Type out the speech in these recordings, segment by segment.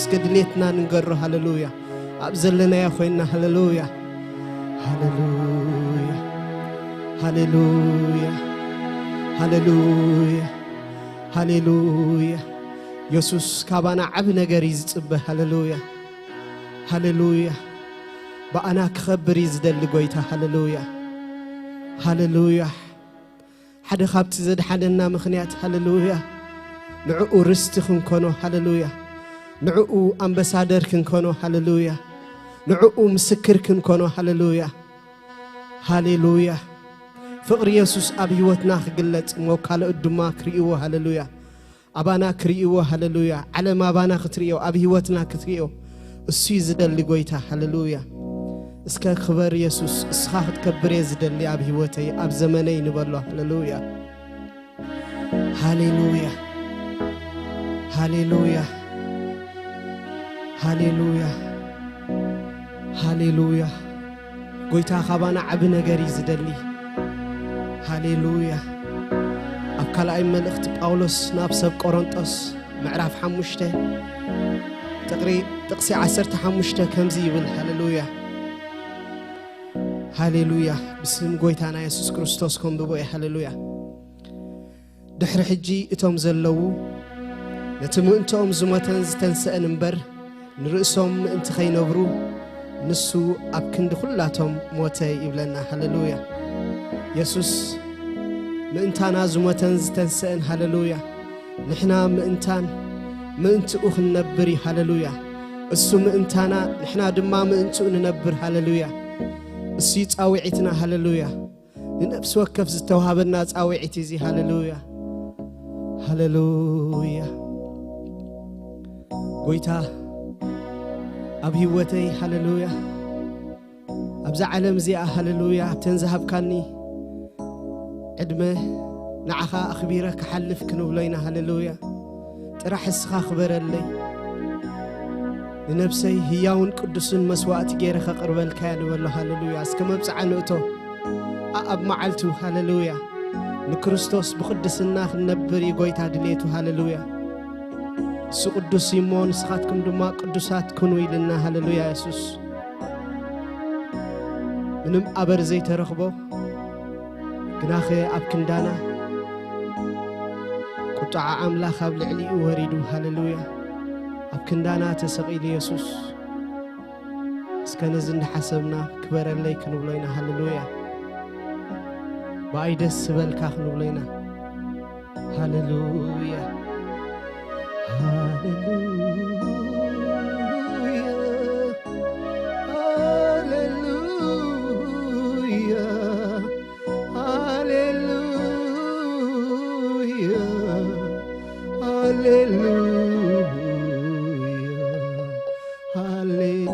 እስከ ድሌትና ንንገሮ። ሃሌሉያ። ኣብ ዘለናዮ ኮይንና። ሃሌሉያ። ሃሌሉያ። ሃሌሉያ። ሃሌሉያ። ሃሌሉያ። የሱስ ካባና ዓቢ ነገር እዩ ዝጽበ። ሃሌሉያ። ሃሌሉያ። ብኣና ክኸብር እዩ ዝደሊ ጎይታ። ሃሌሉያ። ሃሌሉያ። ሓደ ካብቲ ዘድሓነና ምኽንያት፣ ሃሌሉያ፣ ንዕኡ ርስቲ ክንኮኖ። ሃሌሉያ። ንዕኡ ኣምበሳደር ክንኮኖ። ሃሌሉያ። ንዕኡ ምስክር ክንኮኖ። ሃሌሉያ። ሃሌሉያ። ፍቕሪ የሱስ ኣብ ህይወትና ክግለጽ እሞ ካልኦት ድማ ክርእይዎ። ሃሌሉያ። ኣባና ክርእይዎ። ሃሌሉያ። ዓለም ኣባና ክትርእዮ፣ ኣብ ህይወትና ክትርእዮ እሱ እዩ ዝደሊ ጎይታ። ሃሌሉያ። እስከ ክበር የሱስ፣ እስኻ ክትከብር እየ ዝደሊ ኣብ ህይወተይ፣ ኣብ ዘመነይ ንበሎ። ሃሌሉያ። ሃሌሉያ። ሃሌሉያ። ሃሌሉያ። ሃሌሉያ። ጎይታ ካባና ዓቢ ነገር እዩ ዝደሊ። ሃሌሉያ። ኣብ ካልኣይ መልእኽቲ ጳውሎስ ናብ ሰብ ቆሮንጦስ ምዕራፍ ሓሙሽተ ጥቕሪ-፣ ጥቕሲ ዓሰርተ ሓሙሽተ ከምዚ ይብል። ሃሌሉያ። ሃሌሉያ። ብስም ጎይታና የሱስ ክርስቶስ ከንብቦ እየ። ሃሌሉያ። ድሕሪ ሕጂ እቶም ዘለዉ ነቲ ምእንትኦም ዝሞተን ዝተንስአን እምበር፣ ንርእሶም ምእንቲ ኸይነብሩ፣ ንሱ ኣብ ክንዲ ኹላቶም ሞተ ይብለና። ሃሌሉያ። የሱስ ምእንታና ዝሞተን ዝተንስአን። ሃሌሉያ። ንሕና ምእንታን ምእንትኡ ክንነብር እዩ። ሃሌሉያ። እሱ ምእንታና፣ ንሕና ድማ ምእንትኡ ንነብር። ሃሌሉያ። እሱ እዩ ጻውዒትና። ሃሌሉያ። ንነፍሲ ወከፍ ዝተዋህበና ጻውዒት እዚ። ሃሌሉያ። ሃሌሉያ። ጎይታ ኣብ ህይወተይ። ሃሌሉያ። ኣብዛ ዓለም እዚኣ። ሃሌሉያ። ኣብተን ዝሃብካኒ ዕድመ ንዓኻ ኣኽቢረ ክሓልፍ ክንብሎ ኢና። ሃሌሉያ። ጥራሕ እስኻ ክበረለይ። ንነብሰይ ህያውን ቅዱስን መስዋእቲ ገይረ ከቕርበልካ እያ ንበሎ። ሃሌሉያ። እስከ መብጽዓ ንእቶ። ኣኣብ መዓልቱ። ሃሌሉያ። ንክርስቶስ ብቕድስና ክንነብር እዩ ጎይታ ድሌቱ። ሃሌሉያ። እሱ ቅዱስ እዩ እሞ ንስኻትኩም ድማ ቅዱሳት ኩኑ ኢልና። ሃሌሉያ። የሱስ ምንም ኣበር ዘይተረኽቦ፣ ግናኸ ኣብ ክንዳና ቁጥዓ ኣምላኽ ኣብ ልዕሊኡ ወሪዱ። ሃሌሉያ። ኣብ ክንዳና ተሰቒሉ የሱስ። እስከ ነዚ እንዳሓሰብና ክበረለይ ክንብሎ ኢና። ሃሌሉያ። ብኣይ ደስ ዝበልካ ክንብሎ ኢና። ሃሌሉያ። ሃሌሉያ። ሃሌሉያ። ሃሌሉያ። ሃሌሉያ። ሃሌሉያ።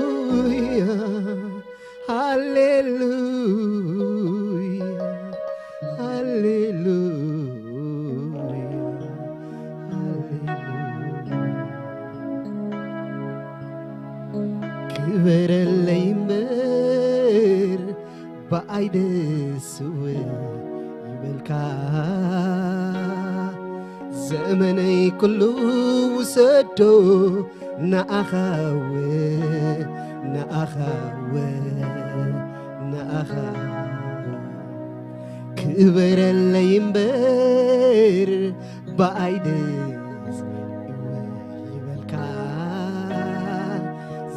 ሃሌሉያ። ሃሌሉያ። ሃሌሉያ። ሃሌሉያ። ክበረለይ እምበር ብኣይ ደስ ይበልካ። ዘመነይ ኩሉ ውሰዶ ንኣኻወ፣ ንኣኻወ፣ ንኣኻወ። ክበረለይ እምበር ብኣይ ደስ ይበልካ።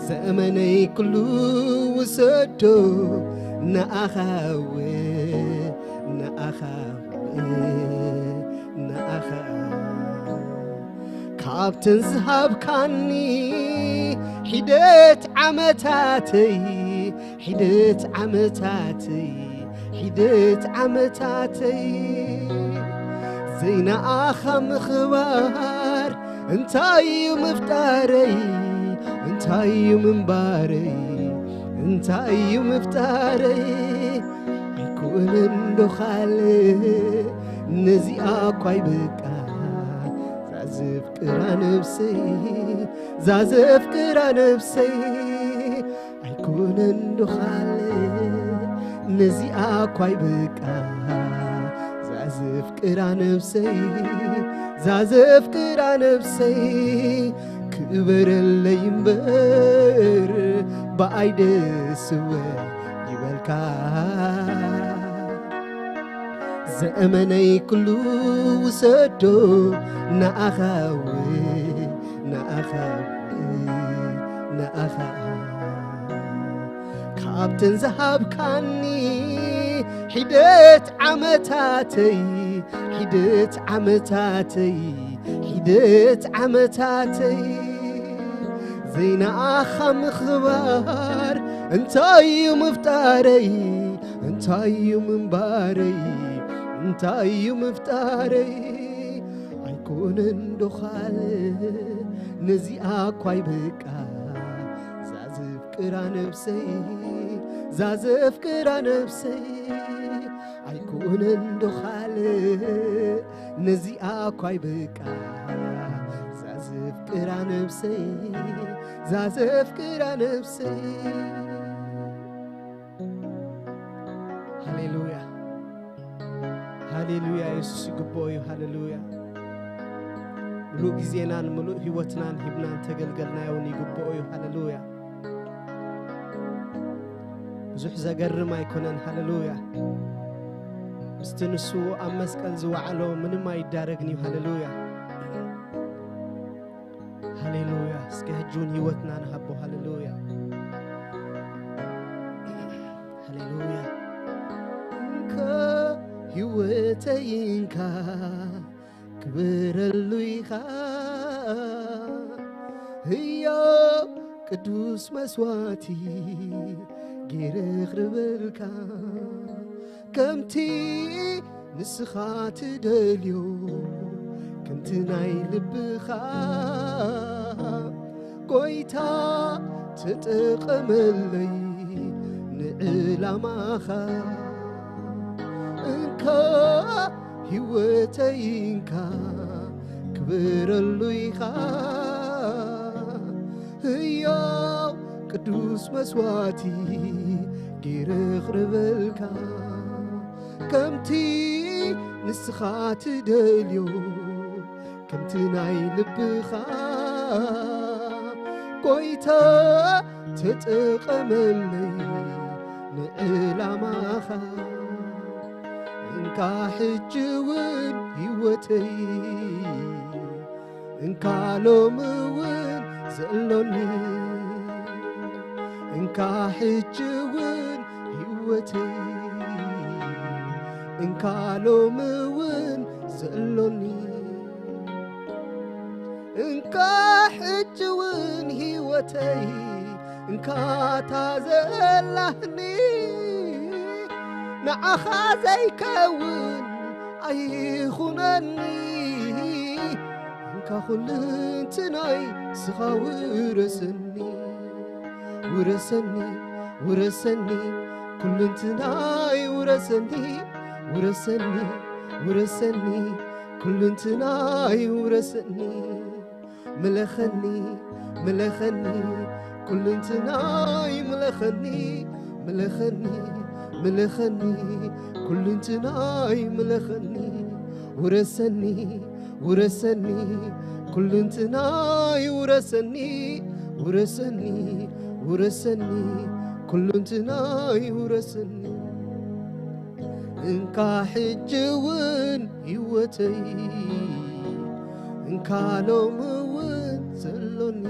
ዘመነይ ኩሉ ውሰዶ ንኣኻወ፣ ንኣኻወ፣ ንኣኻወ። ካብተን ዝሃብካኒ ሒደት ዓመታተይ፣ ሒደት ዓመታተይ፣ ሒደት ዓመታተይ፣ ዘይነኣኻ ምኽባር እንታይ እዩ ምፍጣረይ? እንታይ እዩ ምንባረይ? እንታይ እዩ ምፍጣረይ? ኣይኮነን ዶ ካልእ ነዚኣ እኳ ይበቃ። ዛዘፍቅራ ነብሰይ፣ ዛዘፍቅራ ነብሰይ፣ ኣይኮነን ዶ ካልእ ነዚኣ እኳ ይበቃ። ዛዘ ፍቅራ ነብሰይ ዛዘፍቅራ ነብሰይ ክእበረለይ እምበር ብኣይ ደስ ይበልካ። ዘእመነይ ኩሉ ውሰዶ ንኣኻ እወ ንኣኻ እወ ንኣኻ ካብተን ዝሃብካኒ ሒደት ዓመታተይ ሒደት ዓመታተይ ሒደት ዓመታተይ ዘይናኣኻ ምኽባር እንታይ እዩ ምፍጣረይ እንታይ እዩ ምንባረይ እንታይ እዩ ምፍጣረይ ኣይኮነን ዶ ካልእ ነዚኣ እኳ ይበቃ ዛዘፍቅራ ነብሰይ ዛዘፍቅራ ነብሰይ ኣይኮነን ዶ ካልእ ነዚኣ እኳ ይበቃ ዛዘፍቅራ ነብሰይ ዛዘፍቅራ ነብሰይ ሃሌሉያ ሃሌሉያ የሱስ ይግብኦ እዩ ሃሌሉያ ምሉእ ግዜናን ምሉእ ህይወትናን ሂብናን ተገልገልናዮን ይግብኦ እዩ ሃሌሉያ ብዙሕ ዘገርም ኣይኮነን ሃሌሉያ ምስቲ ንሱ ኣብ መስቀል ዝወዓሎ ምንም ኣይዳረግን እዩ ሃሌሉያ ሃሌሉያ እስከ ሕጂ እውን ህይወትና ንሃቦ ሃሌሉያ ሃሌሉያ እንካ ህይወተይ እንካ ክብረሉ ኢኻ ህያው ቅዱስ መስዋዕቲ ገይረ ክርበልካ ከምቲ ንስኻ ትደልዮ ከምቲ ናይ ልብኻ ጎይታ ተጠቐመለይ ንዕላማኻ እንካ ህይወተይ እንካ ክብረሉ ኢኻ ህያው ቅዱስ መስዋዕቲ ገይረ ክርበልካ ከምቲ ንስኻ ትደልዮ ከምቲ ናይ ልብኻ ጎይታ ተጠቐመለይ ንዕላማኻ እንካ ሕጂ እውን ህይወተይ እንካ ሎሚ እውን ዘሎኒ እንካ ሕጂ እውን ህይወተይ እንካ ሎሚ እውን ዘሎኒ እንካ ሕጂ እውን ህይወተይ እንካ እታ ዘላህኒ ንዓኻ ዘይከውን ኣይኹነኒ እንካ ኩልንትናይ ስኻ ውረሰኒ ውረሰኒ ውረሰኒ ኩልንትናይ ውረሰኒ ውረሰኒ ውረሰኒ ኩልንትናይ ውረሰኒ ምለኸኒ ምለኸኒ ኩልንትናይ ምለኸኒ ምለኸኒ ምለኸኒ ኩልንትናይ ምለኸኒ ውረሰኒ ውረሰኒ ኩልንትናይ ውረሰኒ ውረሰኒ ውረሰኒ ኩልንትናይ ውረሰኒ እንካ ሕጂ እውን ህይወተይ እንካ ሎሚ እውን ዘሎኒ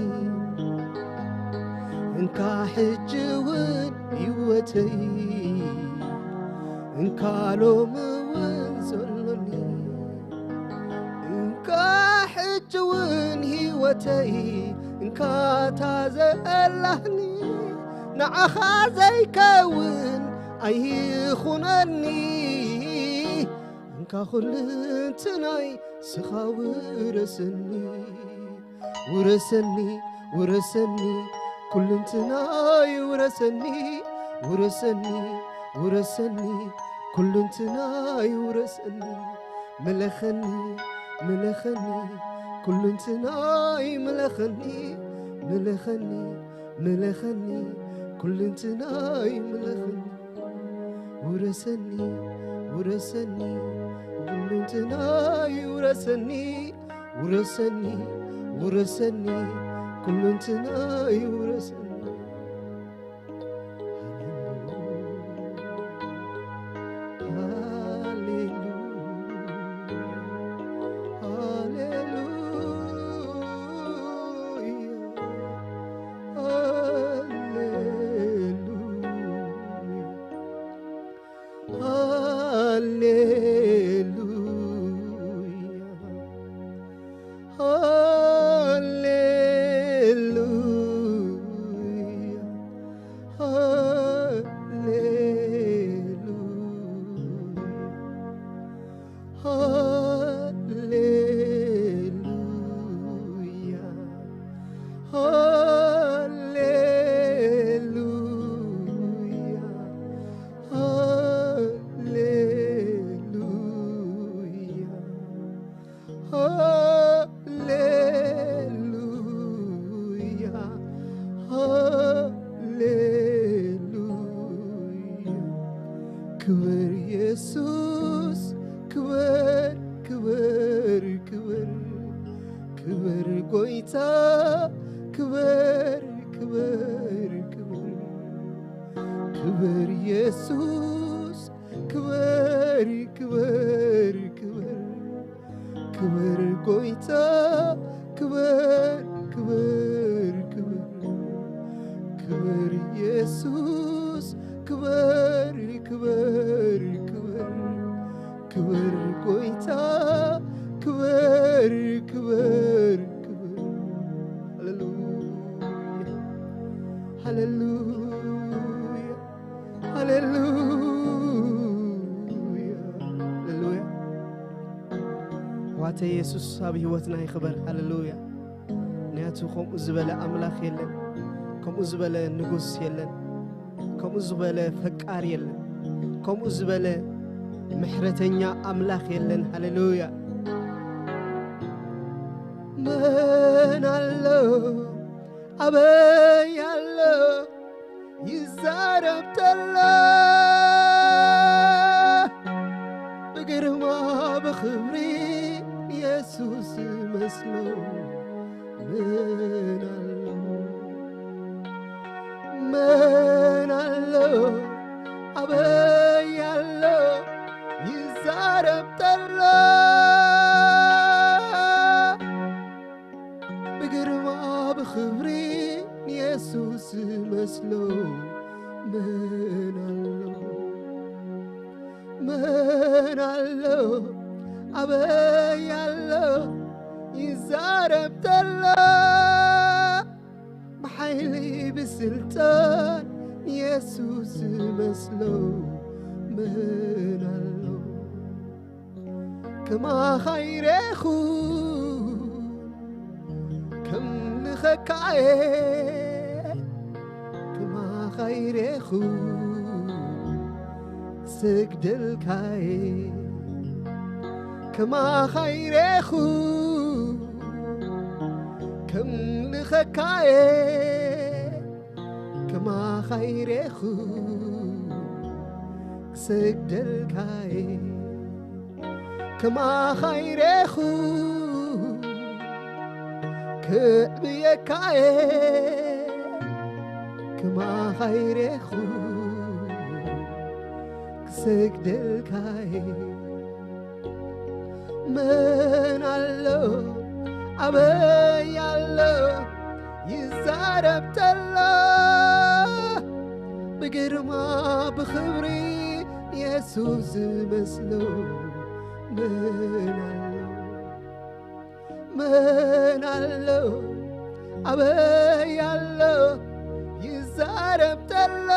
እንካ ሕጂ እውን ህይወተይ እንካ ሎሚ እውን ዘሎኒ እንካ ሕጂ እውን ህይወተይ እንካ እታ ዘላህኒ ንዓኻ ዘይከውን ኣይኹነኒ እንካ ኩልንትናይ ስኻ ውረሰኒ ውረሰኒ ውረሰኒ ኩልንትናይ ውረሰኒ ውረሰኒ ውረሰኒ ኩልንትናይ ውረሰኒ ምለኸኒ ምለኸኒ ኩልንትናይ ምለኸኒ ምለኸኒ ምለኸኒ ኩልንትናይ ምለኸኒ ውረሰኒ ውረሰኒ ኩሉንትናይ ውረሰኒ፣ ውረሰኒ፣ ውረሰኒ፣ ኩሉንትናይ ውረሰኒ። ሃሌሉያ፣ ሃሌሉያ፣ ሃሌሉያ። ሃሌሉያ፣ ሃሌሉያ፣ ሃሌሉያ፣ ሃሌሉያ፣ ሃሌሉያ። ሃሌሉያ፣ ሃሌሉያ፣ ሃሌሉያ። ክብር ኢየሱስ፣ ክብር፣ ክብር፣ ክብር፣ ክብር ጎይታ፣ ክብር፣ ክብር፣ ክብር፣ ክብር ኢየሱስ፣ ክብር፣ ክብር፣ ክብር፣ ክብር ጎይታ፣ ክብር፣ ክብር፣ ክብር፣ ክብር ኢየሱስ፣ ክብር፣ ክብር፣ ክብር፣ ክብር ጎይታ፣ ክብር፣ ክብር፣ ክብር። ሃሌሉያ፣ ሃሌሉያ፣ ሃሌሉያ፣ ሃሌሉያ። ዋተ የሱስ ኣብ ህይወትና ይኽበር። ሃሌሉያ። ምኽንያቱ ከምኡ ዝበለ ኣምላኽ የለን፣ ከምኡ ዝበለ ንጉስ የለን፣ ከምኡ ዝበለ ፈቃር የለን፣ ከምኡ ዝበለ ምሕረተኛ ኣምላኽ የለን። ሃሌሉያ። መን ኣሎ፣ ኣበይ ኣሎ፣ ይዛረብ ተሎ፣ ብግርማ ብኽብሪ የሱስ መስሎ። መን ኣሎ፣ መን ኣሎ፣ ኣበይ ኣሎ፣ ይዛረብ ተሎ፣ ብግርማ ብኽብሪ ንየሱስ መስሎ። መን ኣሎ፣ መን ኣሎ፣ ኣበይ ኣሎ፣ ይዛረብ ተሎ፣ ብሓይሊ ብስልጣን ንየሱስ መስሎ። መን ኣሎ፣ ከማኻ ይረኹ፣ ከምልኸካየ፣ ከማኻ ይረኹ፣ ክሰግደልካየ። ከማኻ ይረኹ፣ ከምልኸካየ፣ ከማኻ ይረኹ፣ ክሰግደልካየ። ከማኻ ይረኹ፣ ክዕብየካየ። ከማኻ ይረኹ፣ ክሰግደልካየ። መን ኣሎ፣ ኣበይ ኣሎ፣ ይዛረብ ተሎ፣ ብግርማ ብኽብሪ የሱስ ዝመስሎ። መን ኣሎ፣ መን ኣሎ፣ ኣበይ ኣሎ፣ ይዛረብ ተሎ፣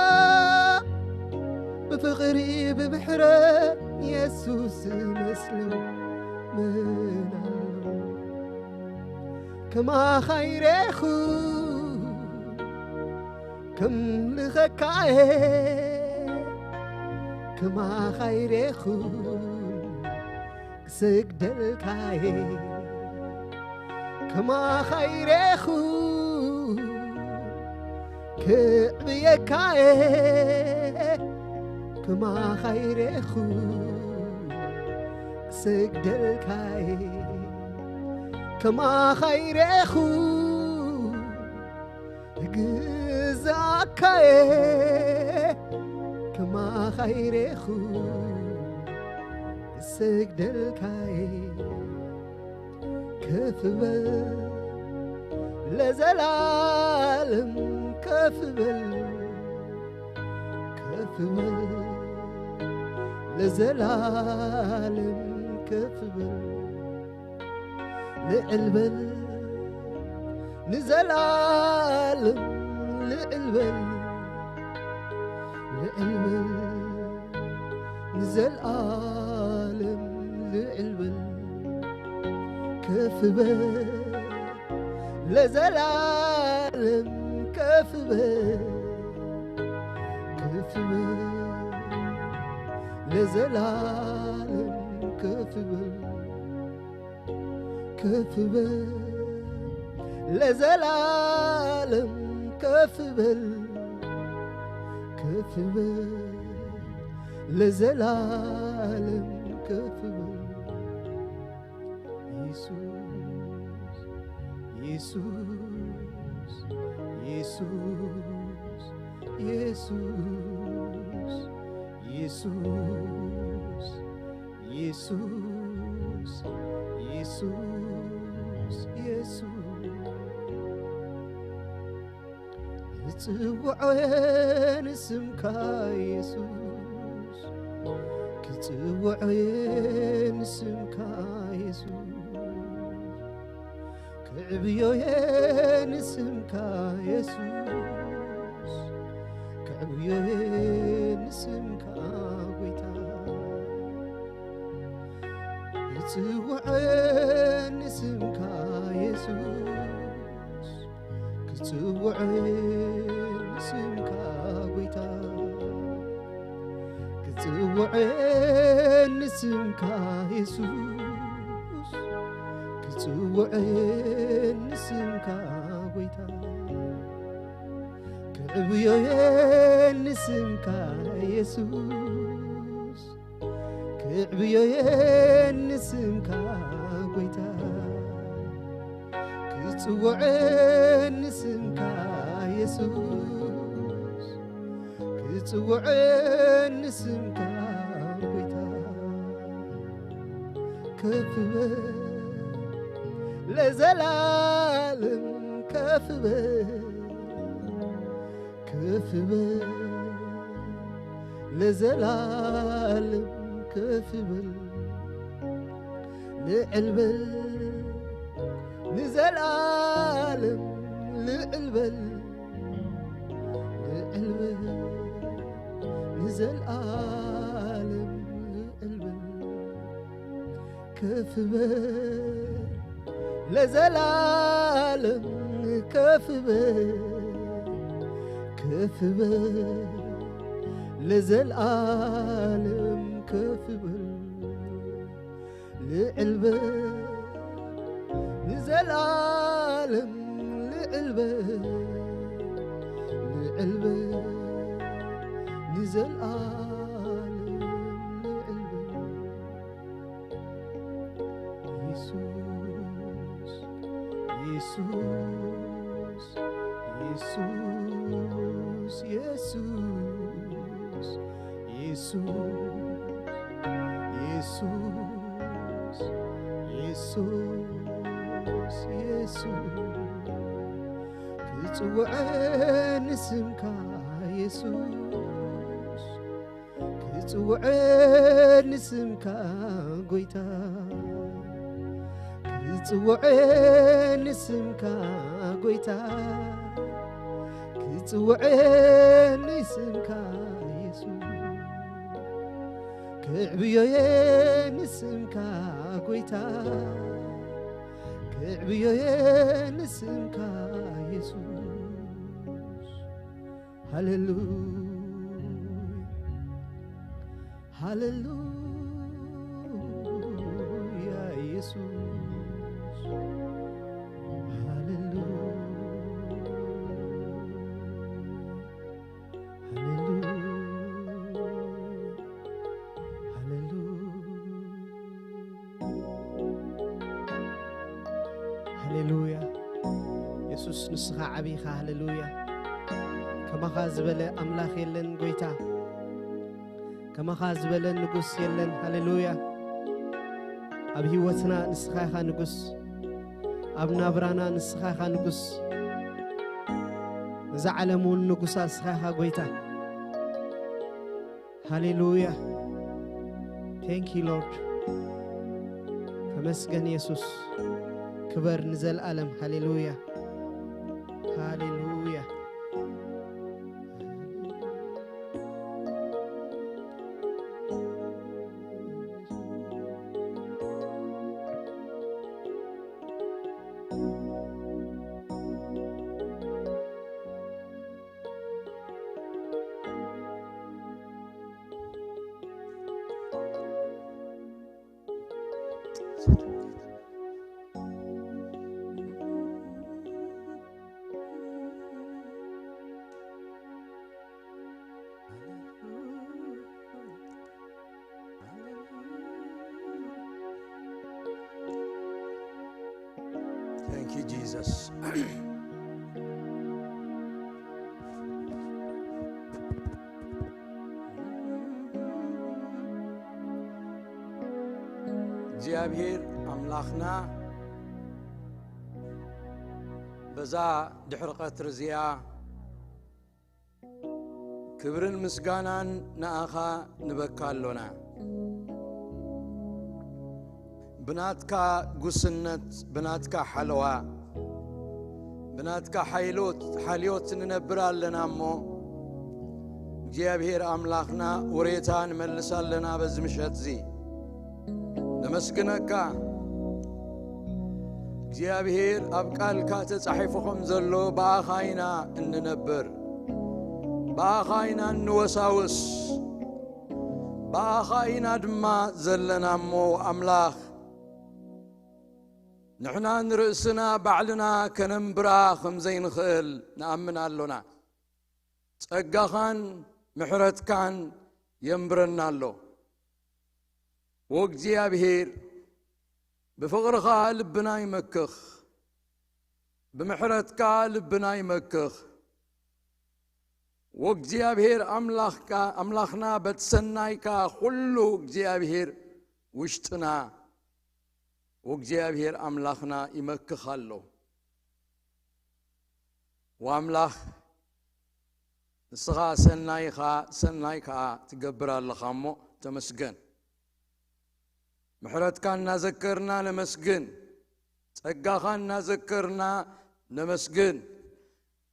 ብፍቕሪ ብምሕረት የሱስ ዝመስሎ። መን ኣሎ፣ ከማኻ ይረኹ፣ ከምልኸካየ፣ ከማኻ ይረኹ፣ ክሰግደልካየ። ከማኻ ይረኹ፣ ክዕብየካየ። ከማኻ ይረኹ፣ ስግደልካየ ከማኻ ይረኹ እግዛካየ ከማኻ ይረኹ ስግደልካየ ከፍ በል ለዘላለም ከፍ በል ከፍ በል ለዘላለም ከፍ በል ልዕል በል ንዘላለም ልዕል በል ልዕል በል ንዘላለም ልዕል በል ከፍ በል ለዘላለም ከፍ በል ከፍ በል ለዘላለም ከፍ በል ከፍ በል ለዘላለም ከፍ በል ከፍ በል ለዘላለም ከፍ በል ኢየሱስ ኢየሱስ ኢየሱስ ኢየሱስ ኢየሱስ ኢየሱስ ኢየሱስ ኢየሱስ ክጽውዖ ንስምካ ኢየሱስ ክጽውዖ ንስምካ ኢየሱስ ክዕብዮየ ንስምካ የሱስ ክዕብዮየ ንስምካ ጎይታ ክጽውዐ ንስምካ የሱስ ክጽውዐ ንስምካ ጎይታ ክጽውዐ ንስምካ የሱስ ክጽውዐ ንስምካ ጎይታ ክዕብዮየ ንስምካ የሱስ ክዕብዮየ ንስምካ ጎይታ ክጽውዐ ንስምካ የሱስ ክጽውዐ ንስምካ ጎይታ ከፍ በል ለዘላለም ከፍ በል ከፍ በል ለዘላለም ከፍ በል ልዕል በል ንዘላለም ልዕል በል ልዕል በል ንዘላለም ልዕል በል ከፍ በል ለዘላለም ከፍ በል ከፍ በል ለዘላለም ከፍ በል ልዕል በል ንዘላለም ልዕል በል ልዕል በል ንዘላለም ልዕል በል ኢየሱስ ኢየሱስ ኢየሱስ ኢየሱስ ኢየሱስ ኢየሱስ ኢየሱስ ኢየሱስ ክጽውዐ ንስምካ ኢየሱስ ክጽውዐ ንስምካ ጎይታ ክጽውዐ ንስምካ ጎይታ ክጽውዐ ንስምካ ኢየሱስ ክዕብዮየ ንስምካ ጎይታ ክዕብዮየ ንስምካ ኢየሱስ ሃሌሉያ ሃሌሉያ ኢየሱስ ሃሌሉያ ሃሌሉያ ሃሌሉያ ሃሌሉያ። የሱስ፣ ንስኻ ዓቢ ኢኻ። ሃሌሉያ። ከማኻ ዝበለ ኣምላኽ የለን፣ ጎይታ። ከማኻ ዝበለ ንጉስ የለን። ሃሌሉያ። ኣብ ህይወትና ንስኻ ኢኻ ንጉስ። ኣብ ናብራና ንስኻ ኢኻ ንጉስ። እዛ ዓለም እውን ንጉሳ ንስኻ ኢኻ፣ ጎይታ። ሃሌሉያ። Thank you, Lord. ተመስገን የሱስ። ክበር ንዘለኣለም። ሃሌሉያ። ሃሌሉያ። Thank you, Jesus. እግዚኣብሔር ኣምላኽና በዛ ድሕሪ ቀትሪ እዚኣ ክብርን ምስጋናን ንኣኻ ንበካ ኣሎና። ብናትካ ጉስነት፣ ብናትካ ሓለዋ፣ ብናትካ ሓይሎት፣ ሓልዮት ንነብር ኣለና እሞ፣ እግዚኣብሔር ኣምላኽና ውሬታ ንመልስ ኣለና በዚ ምሸት እዚ። ነመስግነካ። እግዚኣብሔር ኣብ ቃልካ ተጻሒፉ ከም ዘሎ ብኣኻ ኢና እንነብር፣ ብኣኻ ኢና እንወሳወስ፣ ብኣኻ ኢና ድማ ዘለና እሞ ኣምላኽ ንሕና ንርእስና ባዕልና ከነንብራ ከም ዘይንኽእል ንኣምን ኣሎና። ጸጋኻን ምሕረትካን የንብረና ኣሎ። ወእግዚኣብሔር ብፍቕርኻ ልብና ይመክኽ፣ ብምሕረትካ ልብና ይመክኽ። ወእግዚኣብሔር ኣምላኽካ፣ ኣምላኽና በቲ ሰናይካ ኩሉ እግዚኣብሔር ውሽጥና ወእግዚኣብሔር ኣምላኽና ይመክኽ ኣሎ። ወኣምላኽ ንስኻ ሰናይኻ፣ ሰናይ ከኣ ትገብር ኣለኻ እሞ ተመስገን። ምሕረትካ እናዘከርና ነመስግን። ጸጋኻ እናዘከርና ነመስግን።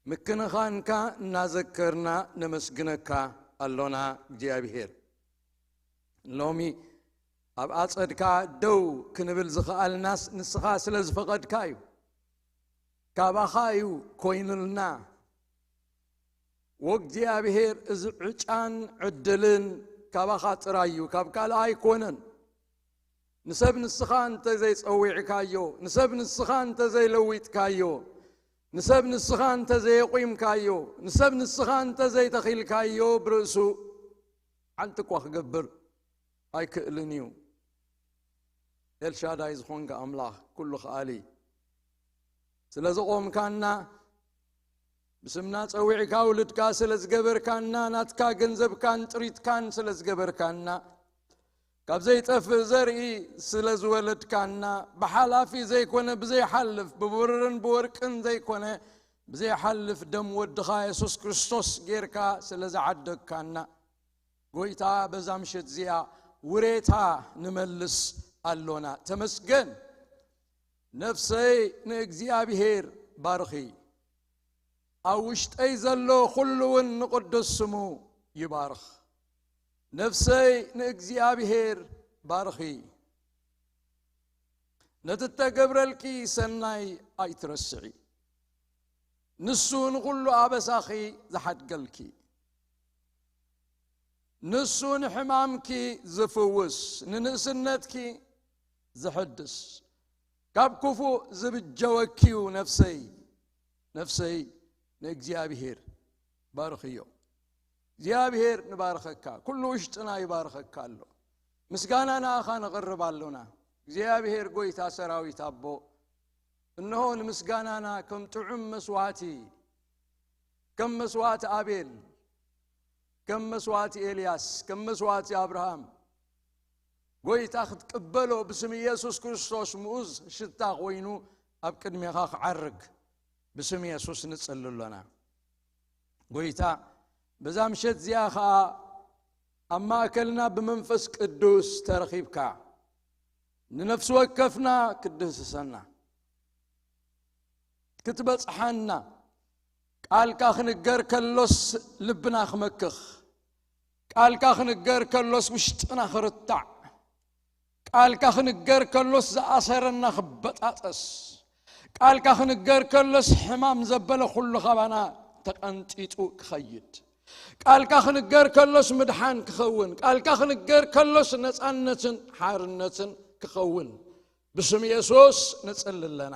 ምክንኻንካ እናዘከርና ነመስግነካ ኣሎና እግዚኣብሔር። ሎሚ ኣብ ኣጸድካ ደው ክንብል ዝኸኣልናስ ንስኻ ስለ ዝፈቐድካ እዩ። ካባኻ እዩ ኮይኑልና። ወእግዚኣብሔር፣ እዚ ዕጫን ዕድልን ካባኻ ጥራይ እዩ፣ ካብ ካልእ ኣይኮነን። ንሰብ ንስኻ እንተ ዘይጸዊዕካዮ፣ ንሰብ ንስኻ እንተ ዘይለዊጥካዮ፣ ንሰብ ንስኻ እንተ ዘየቑምካዮ፣ ንሰብ ንስኻ እንተ ዘይተኺልካዮ፣ ብርእሱ ሓንቲ እኳ ክገብር ኣይክእልን እዩ። ኤልሻዳይ ዝኾንካ ኣምላኽ፣ ኩሉ ከኣሊ፣ ስለ ዘቖምካና፣ ብስምና ጸዊዕካ ውልድካ ስለ ዝገበርካና፣ ናትካ ገንዘብካን ጥሪትካን ስለ ዝገበርካና፣ ካብ ዘይጠፍእ ዘርኢ ስለ ዝወለድካና፣ ብሓላፊ ዘይኮነ ብዘይሓልፍ፣ ብብርን ብወርቅን ዘይኮነ ብዘይሓልፍ ደም ወድኻ የሱስ ክርስቶስ ጌርካ ስለ ዝዓደግካና፣ ጎይታ፣ በዛ ምሸት እዚኣ ውሬታ ንመልስ ኣሎና። ተመስገን። ነፍሰይ ንእግዚኣብሔር ባርኺ፣ ኣብ ውሽጠይ ዘሎ ኩሉ እውን ንቕዱስ ስሙ ይባርኽ። ነፍሰይ ንእግዚኣብሔር ባርኺ፣ ነቲ እተገብረልኪ ሰናይ ኣይትረስዒ። ንሱ ንኹሉ ኣበሳኺ ዝሓድገልኪ፣ ንሱ ንሕማምኪ ዝፍውስ፣ ንንእስነትኪ ዝሕድስ፣ ካብ ክፉእ ዝብጀወኪ እዩ። ነፍሰይ፣ ነፍሰይ ንእግዚኣብሔር ባርኽዮ። እግዚኣብሔር ንባርኸካ፣ ኩሉ ውሽጥና ይባርኸካ ኣሎ። ምስጋና ንኣኻ ነቕርብ ኣሎና። እግዚኣብሔር ጎይታ ሰራዊት ኣቦ፣ እነሆ ንምስጋናና ከም ጥዑም መስዋዕቲ፣ ከም መስዋዕቲ ኣቤል፣ ከም መስዋዕቲ ኤልያስ፣ ከም መስዋዕቲ ኣብርሃም፣ ጎይታ ክትቅበሎ ብስም ኢየሱስ ክርስቶስ ምኡዝ ሽታ ኮይኑ ኣብ ቅድሜኻ ክዓርግ ብስም ኢየሱስ ንጽሊ ኣሎና። ጎይታ፣ በዛ ምሸት እዚኣ ኸኣ ኣብ ማእከልና ብመንፈስ ቅዱስ ተረኺብካ ንነፍሲ ወከፍና ክትድህስሰና፣ ክትበጽሓና፣ ቃልካ ክንገር ከሎስ ልብና ክመክኽ፣ ቃልካ ክንገር ከሎስ ውሽጥና ክርታዕ፣ ቃልካ ክንገር ከሎስ ዝኣሰረና ክበጣጠስ፣ ቃልካ ክንገር ከሎስ ሕማም ዘበለ ኩሉ ካባና ተቐንጢጡ ክኸይድ፣ ቃልካ ክንገር ከሎስ ምድሓን ክኸውን፣ ቃልካ ክንገር ከሎስ ነጻነትን ሓርነትን ክኸውን ብስም የሱስ ንጽሊ ኣለና።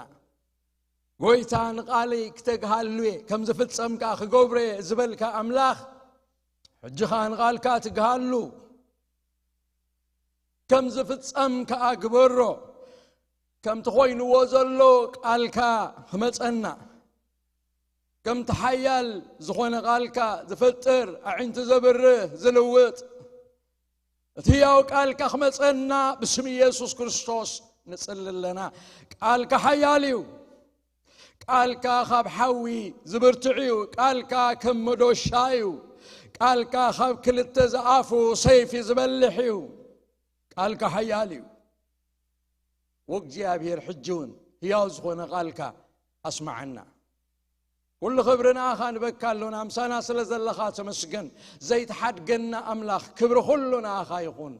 ጎይታ፣ ንቓለይ ክተግሃሉ እየ፣ ከም ዝፍጸም ከኣ ክገብሮ እየ ዝበልካ ኣምላኽ፣ ሕጂ ኸኣ ንቓልካ ትግሃሉ፣ ከም ዝፍጸም ከኣ ግበሮ። ከምቲ ኮይንዎ ዘሎ ቃልካ ክመጸና፣ ከምቲ ሓያል ዝኾነ ቃልካ ዝፈጥር፣ ኣዒንቲ ዘብርህ፣ ዝልውጥ፣ እቲ ህያው ቃልካ ክመጸና ብስም ኢየሱስ ክርስቶስ ንጽሊ ኣለና። ቃልካ ሓያል እዩ። ቃልካ ካብ ሓዊ ዝብርትዕ እዩ። ቃልካ ከም መዶሻ እዩ። ቃልካ ካብ ክልተ ዝኣፉ ሰይፊ ዝበልሕ እዩ። ቃልካ ሓያል እዩ። ወእግዚኣብሔር፣ ሕጂ እውን ህያው ዝኾነ ቃልካ ኣስምዓና። ኩሉ ክብሪ ንኣኻ ንበካ ኣሎና። ምሳና ስለ ዘለኻ ተመስገን። ዘይትሓድገና ኣምላኽ፣ ክብሪ ኩሉ ንኣኻ ይኹን።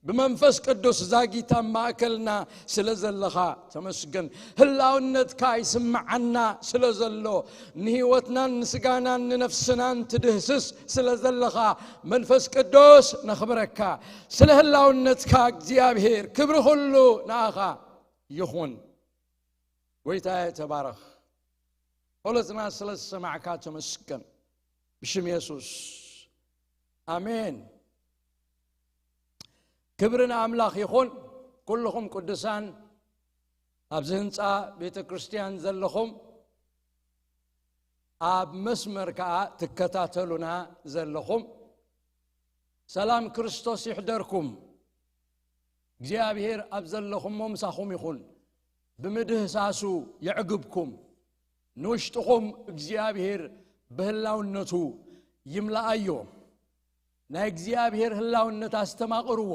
ብመንፈስ ቅዱስ ዛጊት ኣብ ማእከልና ስለ ዘለኻ ተመስገን። ህላውነትካ ይስምዓና ስለ ዘሎ፣ ንህይወትናን ንስጋናን ንነፍስናን ትድህስስ ስለ ዘለኻ መንፈስ ቅዱስ ነኽብረካ። ስለ ህላውነትካ እግዚኣብሔር ክብሪ ኩሉ ንኣኻ ይኹን። ጎይታዬ ተባረኽ። ጸሎትና ስለ ዝሰማዕካ ተመስገን። ብሽም የሱስ ኣሜን። ክብሪ ንኣምላኽ ይኹን። ኩልኹም ቅዱሳን፣ ኣብዚ ህንጻ ቤተ ክርስቲያን ዘለኹም፣ ኣብ መስመር ከኣ ትከታተሉና ዘለኹም፣ ሰላም ክርስቶስ ይሕደርኩም። እግዚኣብሔር ኣብ ዘለኹሞ ምሳኹም ይኹን። ብምድህሳሱ የዕግብኩም። ንውሽጥኹም እግዚኣብሔር ብህላውነቱ ይምልኣዮ። ናይ እግዚኣብሔር ህላውነት ኣስተማቕርዎ።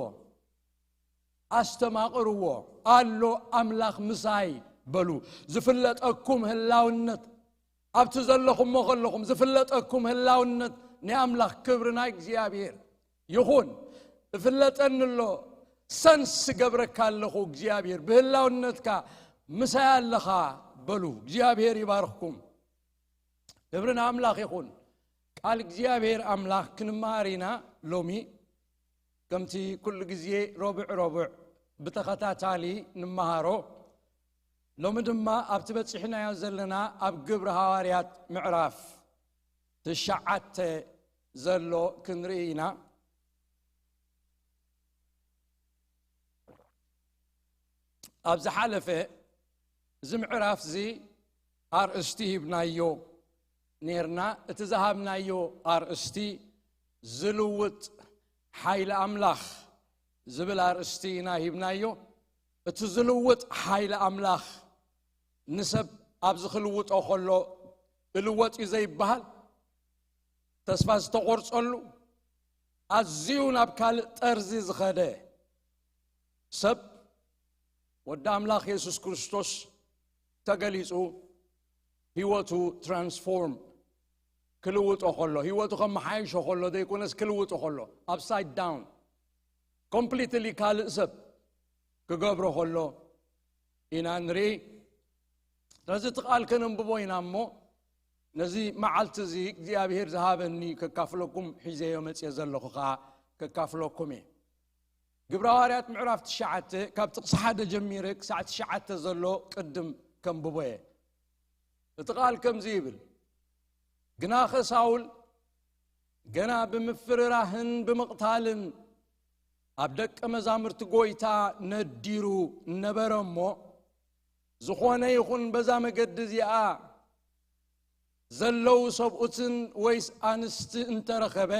ኣስተማቕርዎ። ኣሎ ኣምላኽ ምሳይ በሉ። ዝፍለጠኩም ህላውነት፣ ኣብቲ ዘለኹሞ ከለኹም ዝፍለጠኩም ህላውነት ናይ ኣምላኽ፣ ክብሪ ናይ እግዚኣብሔር ይኹን። እፍለጠኒ ኣሎ፣ ሰንስ ገብረካ ኣለኹ እግዚኣብሔር፣ ብህላውነትካ ምሳይ ኣለኻ በሉ። እግዚኣብሔር ይባርኽኩም። ክብሪ ንኣምላኽ ይኹን። ቃል እግዚኣብሔር ኣምላኽ ክንመሃር ኢና ሎሚ። ከምቲ ኩሉ ግዜ ረቡዕ ረቡዕ ብተኸታታሊ ንመሃሮ፣ ሎሚ ድማ ኣብቲ በጺሕናዮ ዘለና ኣብ ግብሪ ሃዋርያት ምዕራፍ ትሽዓተ ዘሎ ክንርኢ ኢና። ኣብ ዝሓለፈ እዚ ምዕራፍ እዚ ኣርእስቲ ሂብናዮ ኔርና። እቲ ዝሃብናዮ ኣርእስቲ ዝልውጥ ሓይሊ ኣምላኽ ዝብል ኣርእስቲ ኢና ሂብናዮ። እቲ ዝልውጥ ሓይሊ ኣምላኽ ንሰብ ኣብዚ ክልውጦ ከሎ እልወጥ እዩ ዘይበሃል፣ ተስፋ ዝተቖርጸሉ፣ ኣዝዩ ናብ ካልእ ጠርዚ ዝኸደ ሰብ፣ ወዲ ኣምላኽ የሱስ ክርስቶስ ተገሊጹ፣ ህይወቱ ትራንስፎርም ክልውጦ ከሎ፣ ህይወቱ ከመሓይሾ ከሎ ዘይኮነስ ክልውጦ ከሎ፣ ኣፕሳይድ ዳውን፣ ኮምፕሊትሊ ካልእ ሰብ ክገብሮ ከሎ ኢና ንርኢ። ስለዚ እቲ ቃል ከነንብቦ ኢና እሞ፣ ነዚ መዓልቲ እዚ እግዚኣብሔር ዝሃበኒ ከካፍለኩም ሒዘዮ መጽየ ዘለኹ ኸዓ ከካፍለኩም እየ። ግብረ ሃዋርያት ምዕራፍ ትሽዓተ፣ ካብ ጥቕሲ ሓደ ጀሚረ ክሳዕ ትሽዓተ ዘሎ ቅድም ከንብቦ እየ። እቲ ቃል ከምዚ ይብል፣ ግናኸ ሳውል ገና ብምፍርራህን ብምቕታልን ኣብ ደቀ መዛሙርቲ ጐይታ ነዲሩ ነበረ እሞ፣ ዝኾነ ይኹን በዛ መገዲ እዚኣ ዘለዉ ሰብኡትን ወይስ ኣንስቲ እንተረኸበ፣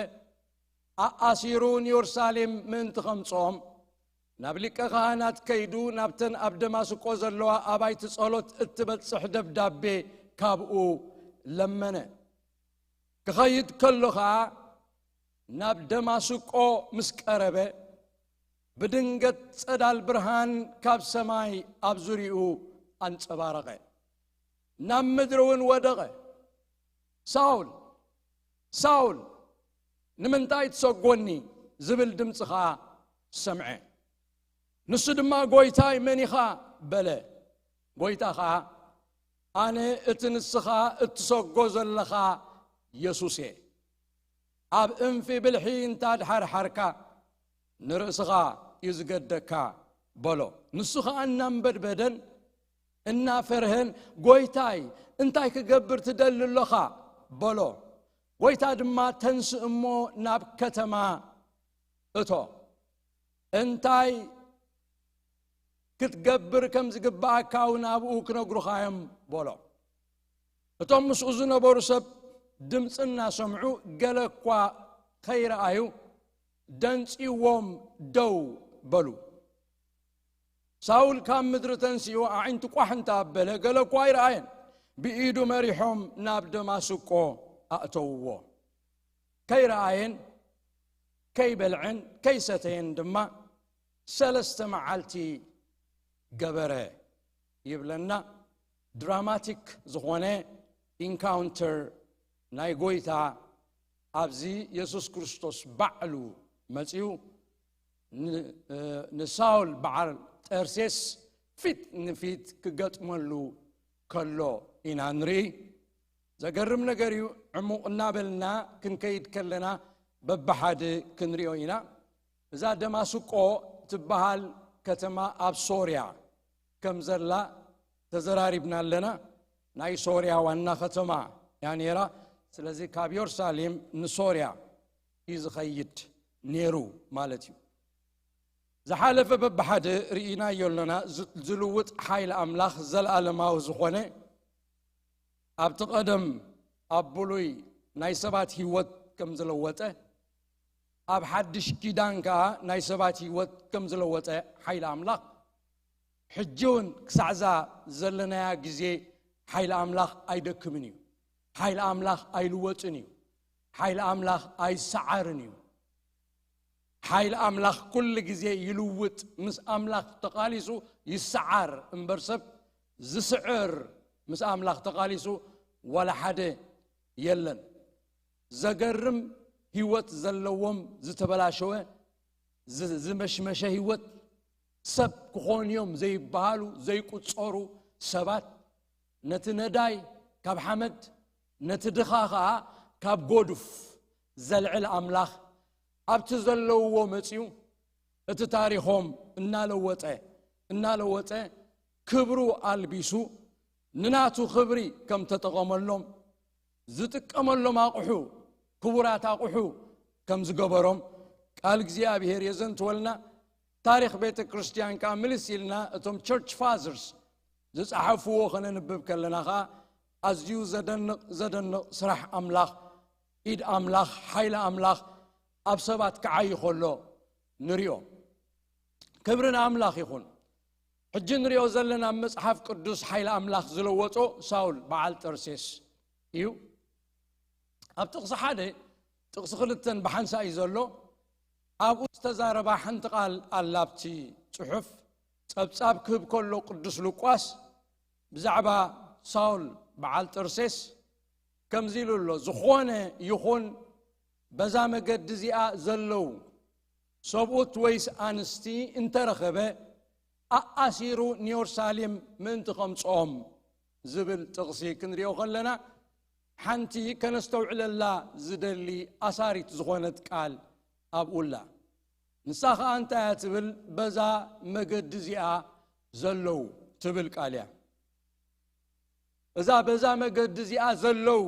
ኣኣሲሩ ንዮርሳሌም ምእንቲ ኸምጽኦም፣ ናብ ሊቀ ካህናት ከይዱ ናብተን ኣብ ደማስቆ ዘለዋ ኣባይቲ ጸሎት እትበጽሕ ደብዳቤ ካብኡ ለመነ። ክኸይድ ከሎ ኸኣ ናብ ደማስቆ ምስ ቀረበ፣ ብድንገት ጸዳል ብርሃን ካብ ሰማይ ኣብ ዙሪኡ ኣንጸባረቐ። ናብ ምድሪ እውን ወደቐ። "ሳውል፣ ሳውል፣ ንምንታይ ትሰጎኒ?" ዝብል ድምጺ ኸኣ ሰምዐ። ንሱ ድማ፣ "ጐይታይ፣ መን ኢኻ?" በለ። ጐይታ ኸኣ፣ "ኣነ እቲ ንስኻ እትሰጎ ዘለኻ የሱስ እየ። ኣብ እንፊ ብልሒ እንተ ኣድሓርሓርካ፣ ንርእስኻ እዩ ዝገደካ" በሎ። ንሱ ኸኣ እናንበድበደን እናፈርሀን፣ "ጐይታይ፣ እንታይ ክገብር ትደሊ ኣሎኻ?" በሎ። ጐይታ ድማ፣ "ተንስእ እሞ ናብ ከተማ እቶ፣ እንታይ ክትገብር ከም ዝግብኣካ እውን ኣብኡ ክነግሩኻ እዮም" በሎ። እቶም ምስኡ ዝነበሩ ሰብ ድምጺ እናሰምዑ፣ ገለ እኳ ከይረኣዩ፣ ደንጺዎም ደው በሉ። ሳውል ካብ ምድሪ ተንሲኡ፣ ኣዒንቱ ቋሕ እንተ ኣበለ፣ ገለ እኳ ኣይረኣየን። ብኢዱ መሪሖም ናብ ደማስቆ ኣእተውዎ። ከይረኣየን ከይበልዐን ከይሰተየን ድማ ሰለስተ መዓልቲ ገበረ ይብለና። ድራማቲክ ዝኾነ ኢንካውንተር ናይ ጐይታ ኣብዚ የሱስ ክርስቶስ ባዕሉ መጺኡ ን-፣ እ፣ ንሳውል በዓል ጠርሴስ ፊት ንፊት ክገጥመሉ ከሎ ኢና ንርኢ። ዘገርም ነገር እዩ። ዕሙቕ እናበልና ክንከይድ ከለና በብሓደ ክንሪኦ ኢና። እዛ ደማስቆ ትበሃል ከተማ ኣብ ሶርያ ከም ዘላ ተዘራሪብና ኣለና። ናይ ሶርያ ዋና ከተማ እያ ነይራ። ስለዚ ካብ ዮርሳሌም ንሶርያ እዩ ዝኸይድ ነይሩ ማለት እዩ። ዝሓለፈ በብሓደ ርኢናዮ ኣለና። ዝ-፣ ዝልውጥ ሓይሊ ኣምላኽ ዘለኣለማዊ ዝኾነ፣ ኣብቲ ቀደም ኣብ ብሉይ ናይ ሰባት ህይወት ከም ዝለወጠ፣ ኣብ ሓድሽ ኪዳን ከኣ ናይ ሰባት ህይወት ከም ዝለወጠ ሓይሊ ኣምላኽ፣ ሕጂ እውን ክሳዕዛ ዘለናያ ግዜ ሓይሊ ኣምላኽ ኣይደክምን እዩ። ሓይሊ ኣምላኽ ኣይልወጥን እዩ። ሓይሊ ኣምላኽ ኣይሰዓርን እዩ። ሓይሊ ኣምላኽ ኩሉ ግዜ ይልውጥ። ምስ ኣምላኽ ተቓሊሱ ይሰዓር እምበር፣ ሰብ ዝስዕር ምስ ኣምላኽ ተቓሊሱ ዋላ ሓደ የለን። ዘገርም ህይወት ዘለዎም፣ ዝተበላሸወ፣ ዝ-፣ ዝመሽመሸ ህይወት፣ ሰብ ክኾኑ እዮም ዘይበሃሉ፣ ዘይቁጸሩ ሰባት፣ ነቲ ነዳይ ካብ ሓመድ፣ ነቲ ድኻ ኸኣ ካብ ጎዱፍ ዘልዕል ኣምላኽ፣ ኣብቲ ዘለውዎ መጺኡ፣ እቲ ታሪኾም እናለወጠ፣ እናለወጠ፣ ክብሩ ኣልቢሱ፣ ንናቱ ክብሪ ከም ተጠቐመሎም፣ ዝጥቀመሎም ኣቑሑ፣ ክቡራት ኣቑሑ ከም ዝገበሮም ቃል እግዚኣብሔር የዘንትወልና። ታሪኽ ቤተ ክርስቲያን ከኣ ምልስ ኢልና እቶም ቸርች ፋዘርስ ዝጸሓፍዎ ኸነንብብ ከለና ኸኣ፣ ኣዝዩ ዘደንቕ፣ ዘደንቕ ስራሕ ኣምላኽ፣ ኢድ ኣምላኽ፣ ሓይሊ ኣምላኽ ኣብ ሰባት ክዓዪ ኸሎ ንሪኦ። ክብሪ ንኣምላኽ ይኹን። ሕጂ ንሪኦ ዘለና ኣብ መጽሓፍ ቅዱስ ሓይሊ ኣምላኽ ዝለወጦ ሳውል በዓል ጠርሴስ እዩ። ኣብ ጥቕሲ ሓደ፣ ጥቕሲ ክልተን ብሓንሳእ እዩ ዘሎ። ኣብኡ ዝተዛረባ ሓንቲ ቃል ኣላ ኣብቲ ጽሑፍ። ጸብጻብ ክህብ ከሎ ቅዱስ ሉቃስ ብዛዕባ ሳውል በዓል ጠርሴስ ከምዚ ኢሉ ኣሎ፣ "ዝኾነ ይኹን በዛ መገዲ እዚኣ ዘለዉ ሰብኡት ወይስ ኣንስቲ እንተረኸበ፣ ኣኣሲሩ ንዮርሳሌም ምእንቲ ኸምጽኦም" ዝብል ጥቕሲ ክንሪኦ ኸለና፣ ሓንቲ ከነስተውዕለላ ዝደሊ ኣሳሪት ዝኾነት ቃል ኣብኡ ኣላ። ንሳ ኸኣ እንታይ እያ ትብል? "በዛ መገዲ እዚኣ ዘለዉ" ትብል ቃል እያ። እዛ "በዛ መገዲ እዚኣ ዘለዉ"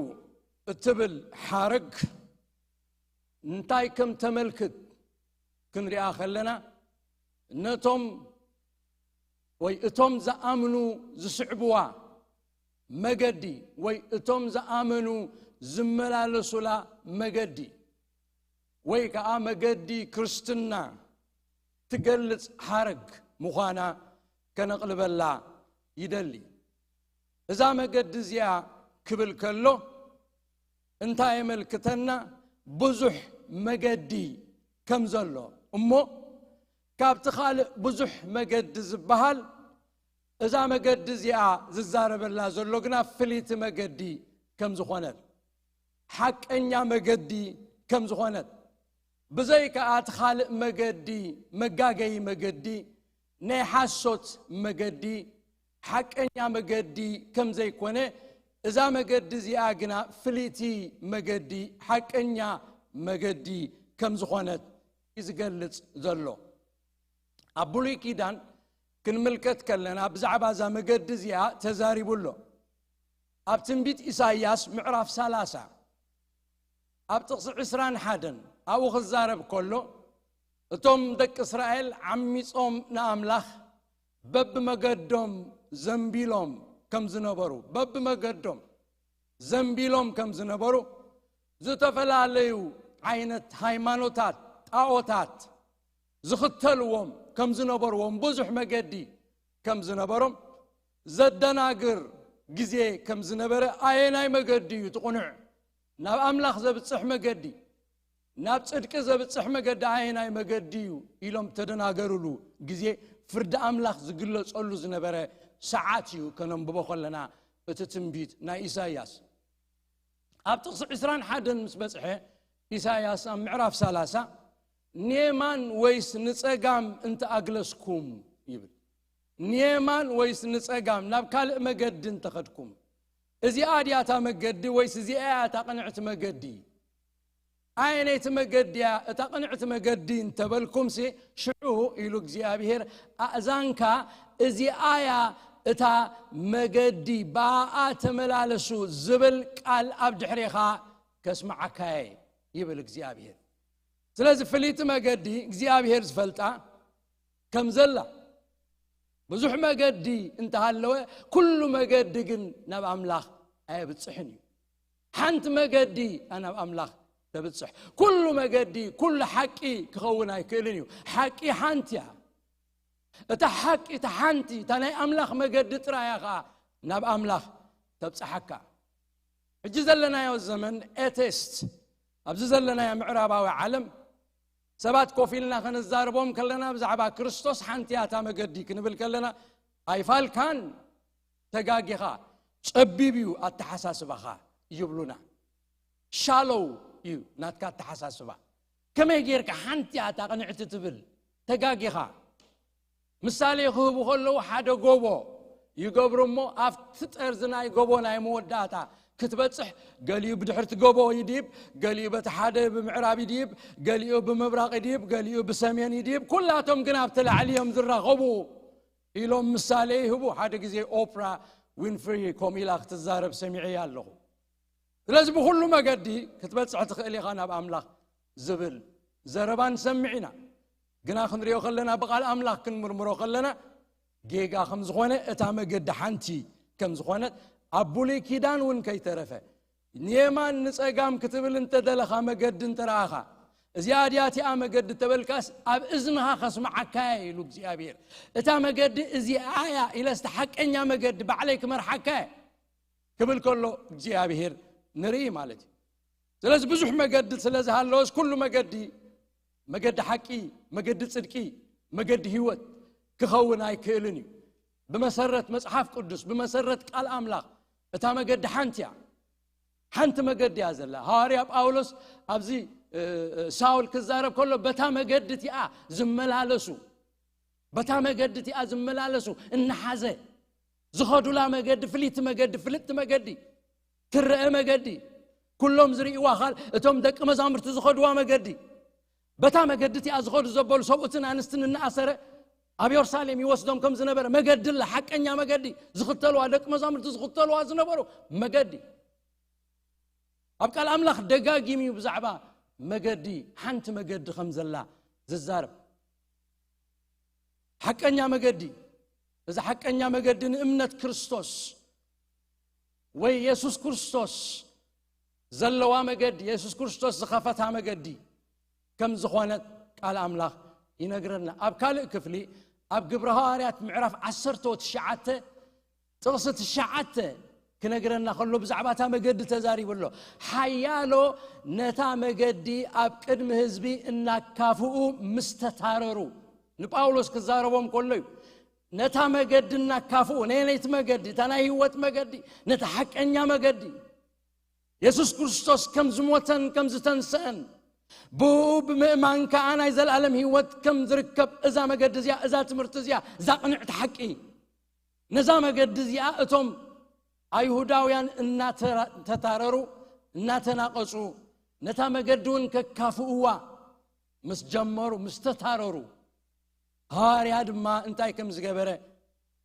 እትብል ሓረግ እንታይ ከም ተመልክት ክንሪኣ ከለና፣ ነቶም ወይ እቶም ዝኣምኑ ዝስዕብዋ መገዲ፣ ወይ እቶም ዝኣመኑ ዝመላለሱላ መገዲ፣ ወይ ከዓ መገዲ ክርስትና ትገልጽ ሓረግ ምዃና ከነቕልበላ ይደሊ። እዛ መገዲ እዚኣ ክብል ከሎ እንታይ የመልክተና? ብዙሕ መገዲ ከም ዘሎ እሞ ካብቲ ካልእ ብዙሕ መገዲ ዝበሃል እዛ መገዲ እዚኣ ዝዛረበላ ዘሎ ግና ፍልይቲ መገዲ ከም ዝኾነት፣ ሓቀኛ መገዲ ከም ዝኾነት፣ ብዘይከኣ እቲ ካልእ መገዲ፣ መጋገዪ መገዲ፣ ናይ ሓሶት መገዲ፣ ሓቀኛ መገዲ ከም ዘይኮነ፣ እዛ መገዲ እዚኣ ግና ፍልይቲ መገዲ፣ ሓቀኛ መገዲ ከም ዝኾነት እዩ ዝገልጽ ዘሎ። ኣብ ብሉይ ኪዳን ክንምልከት ከለና ብዛዕባ እዛ መገዲ እዚኣ ተዛሪቡ ኣሎ። ኣብ ትንቢት ኢሳይያስ ምዕራፍ ሰላሳ ኣብ ጥቕሲ ዕስራን ሓደን ኣብኡ ክዛረብ ከሎ፣ እቶም ደቂ እስራኤል ዓሚጾም ንኣምላኽ በብመገዶም ዘንቢሎም ከም ዝነበሩ፣ በብመገዶም ዘንቢሎም ከም ዝነበሩ፣ ዝተፈላለዩ ዓይነት ሃይማኖታት፣ ጣኦታት ዝኽተልዎም ከም ዝነበርዎም፣ ብዙሕ መገዲ ከም ዝነበሮም፣ ዘደናግር ግዜ ከም ዝነበረ፣ ኣየናይ መገዲ እዩ እቲ ቅኑዕ ናብ ኣምላኽ ዘብጽሕ መገዲ፣ ናብ ጽድቂ ዘብጽሕ መገዲ ኣየናይ መገዲ እዩ ኢሎም ተደናገርሉ ግዜ፣ ፍርዲ ኣምላኽ ዝግለጸሉ ዝነበረ ሰዓት እዩ። ከነንብቦ ከለና እቲ ትንቢት ናይ ኢሳይያስ ኣብ ጥቕሲ ዕስራን ሓደን ምስ በጽሐ፣ ኢሳይያስ ኣብ ምዕራፍ ሰላሳ፣ ንየማን ወይስ ንጸጋም እንተኣግለስኩም ይብል። ንየማን ወይስ ንጸጋም፣ ናብ ካልእ መገዲ እንተኸድኩም፣ እዚኣ ድያ እታ መገዲ ወይስ እዚኣ እያ እታ ቅንዕቲ መገዲ? ኣየነይቲ መገዲ እያ እታ ቅንዕቲ መገዲ እንተበልኩምሲ፣ ሽዑ ኢሉ እግዚኣብሔር፣ ኣእዛንካ እዚኣ እያ እታ መገዲ፣ ብኣኣ ተመላለሱ ዝብል ቃል ኣብ ድሕሬኻ ከስምዓካየ ይብል እግዚኣብሔር። ስለዚ ፍልይቲ መገዲ እግዚኣብሔር ዝፈልጣ ከም ዘላ፣ ብዙሕ መገዲ እንተሃለወ፣ ኩሉ መገዲ ግን ናብ ኣምላኽ ኣየብጽሕን እዩ። ሓንቲ መገዲ እያ ናብ ኣምላኽ ተብጽሕ። ኩሉ መገዲ፣ ኩሉ ሓቂ ክኸውን ኣይክእልን እዩ። ሓቂ ሓንቲ እያ። እታ ሓቂ፣ እታ ሓንቲ፣ እታ ናይ ኣምላኽ መገዲ ጥራይ እያ ኸዓ ናብ ኣምላኽ ተብጽሓካ። ሕጂ ዘለናዮ ዘመን ኤቴስት፣ ኣብዚ ዘለናዮ ምዕራባዊ ዓለም ሰባት ኮፍ ኢልና ከነዛርቦም ከለና ብዛዕባ ክርስቶስ ሓንቲ እያ እታ መገዲ ክንብል ከለና፣ ኣይፋልካን፣ ተጋጊኻ፣ ጸቢብ እዩ ኣተሓሳስባኻ ይብሉና። ሻሎው እዩ ናትካ ኣተሓሳስባ። ከመይ ጌርካ ሓንቲ እያ እታ ቅንዕቲ ትብል? ተጋጊኻ። ምሳሌ ክህቡ ከለዉ ሓደ ጎቦ ይገብሩ እሞ ኣብቲ ጠርዚ ናይ ጎቦ ናይ መወዳእታ ክትበጽሕ፣ ገሊኡ ብድሕርቲ ጎቦ ይድይብ፣ ገሊኡ በቲ ሓደ ብምዕራብ ይድይብ፣ ገሊኡ ብምብራቕ ይድይብ፣ ገሊኡ ብሰሜን ይድይብ፣ ኩላቶም ግን ኣብቲ ላዕሊ እዮም ዝራኸቡ ኢሎም ምሳሌ ይህቡ። ሓደ ግዜ ኦፕራ ዊንፍሪ ከምኡ ኢላ ክትዛረብ ሰሚዐያ ኣለኹ። ስለዚ ብኹሉ መገዲ ክትበጽሕ ትኽእል ኢኻ ናብ ኣምላኽ ዝብል ዘረባ ንሰምዕ ኢና። ግና ክንሪኦ ከለና፣ ብቓል ኣምላኽ ክንምርምሮ ከለና፣ ጌጋ ከም ዝኾነ፣ እታ መገዲ ሓንቲ ከም ዝኾነት፣ ኣብ ብሉይ ኪዳን እውን ከይተረፈ፣ ንየማን ንጸጋም ክትብል እንተደለኻ መገዲ እንተረኣኻ፣ እዚኣ ድያ እቲኣ መገዲ ተበልካስ፣ ኣብ እዝንኻ ከስምዓካ እየ ኢሉ እግዚኣብሔር። እታ መገዲ እዚኣ እያ ኢለስ፣ እታ ሓቀኛ መገዲ ባዕለይ ክመርሓካ እየ ክብል ከሎ እግዚኣብሔር ንርኢ ማለት እዩ። ስለዚ ብዙሕ መገዲ ስለ ዝሃለወስ፣ ኩሉ መገዲ፣ መገዲ ሓቂ፣ መገዲ ጽድቂ፣ መገዲ ህይወት ክኸውን ኣይክእልን እዩ። ብመሰረት መጽሓፍ ቅዱስ፣ ብመሰረት ቃል ኣምላኽ፣ እታ መገዲ ሓንቲ እያ። ሓንቲ መገዲ እያ ዘላ። ሃዋርያ ጳውሎስ ኣብዚ፣ እ፣ እ፣ ሳውል ክዛረብ ከሎ፣ በታ መገዲ እቲኣ ዝመላለሱ፣ በታ መገዲ እቲኣ ዝመላለሱ እናሓዘ ዝኸዱላ መገዲ፣ ፍልይቲ መገዲ፣ ፍልጥቲ መገዲ፣ ትረአ መገዲ፣ ኩሎም ዝርእይዋ ኻል-፣ እቶም ደቂ መዛሙርቲ ዝኸድዋ መገዲ፣ በታ መገዲ እቲኣ ዝኸዱ ዘበሉ ሰብኡትን ኣንስትን እናኣሰረ ኣብ የሩሳሌም ይወስዶም ከም ዝነበረ፣ መገዲ ኣላ፣ ሓቀኛ መገዲ፣ ዝኽተልዋ፣ ደቂ መዛሙርቲ ዝኽተልዋ ዝነበሩ መገዲ። ኣብ ቃል ኣምላኽ ደጋጊሙ እዩ ብዛዕባ መገዲ፣ ሓንቲ መገዲ ከም ዘላ ዝዛረብ። ሓቀኛ መገዲ፣ እዚ ሓቀኛ መገዲ ንእምነት ክርስቶስ ወይ የሱስ ክርስቶስ ዘለዋ መገዲ፣ የሱስ ክርስቶስ ዝኸፈታ መገዲ ከም ዝኾነት ቃል ኣምላኽ ይነግረና። ኣብ ካልእ ክፍሊ፣ ኣብ ግብረ ሃዋርያት ምዕራፍ ዓሰርተ ወትሽዓተ ጥቕሲ ትሽዓተ ክነግረና ከሎ፣ ብዛዕባ እታ መገዲ ተዛሪቡ ኣሎ። ሓያሎ ነታ መገዲ ኣብ ቅድሚ ህዝቢ እናካፍኡ ምስ ተታረሩ፣ ንጳውሎስ ክዛረቦም ከሎ እዩ። ነታ መገዲ እናካፍኡ፣ ነየነይቲ መገዲ? እታ ናይ ህይወት መገዲ፣ ነታ ሓቀኛ መገዲ፣ የሱስ ክርስቶስ ከም ዝሞተን ከም ዝተንስአን፣ ብኡ ብምእማን ከኣ ናይ ዘለኣለም ህይወት ከም ዝርከብ፣ እዛ መገዲ እዚኣ፣ እዛ ትምህርቲ እዚኣ፣ እዛ ቅንዕቲ ሓቂ፣ ነዛ መገዲ እዚኣ እቶም ኣይሁዳውያን እናተራ-፣ ተታረሩ፣ እናተናቐጹ፣ ነታ መገዲ እውን ከካፍእዋ ምስ ጀመሩ፣ ምስ ተታረሩ፣ ሃዋርያ ድማ እንታይ ከም ዝገበረ፣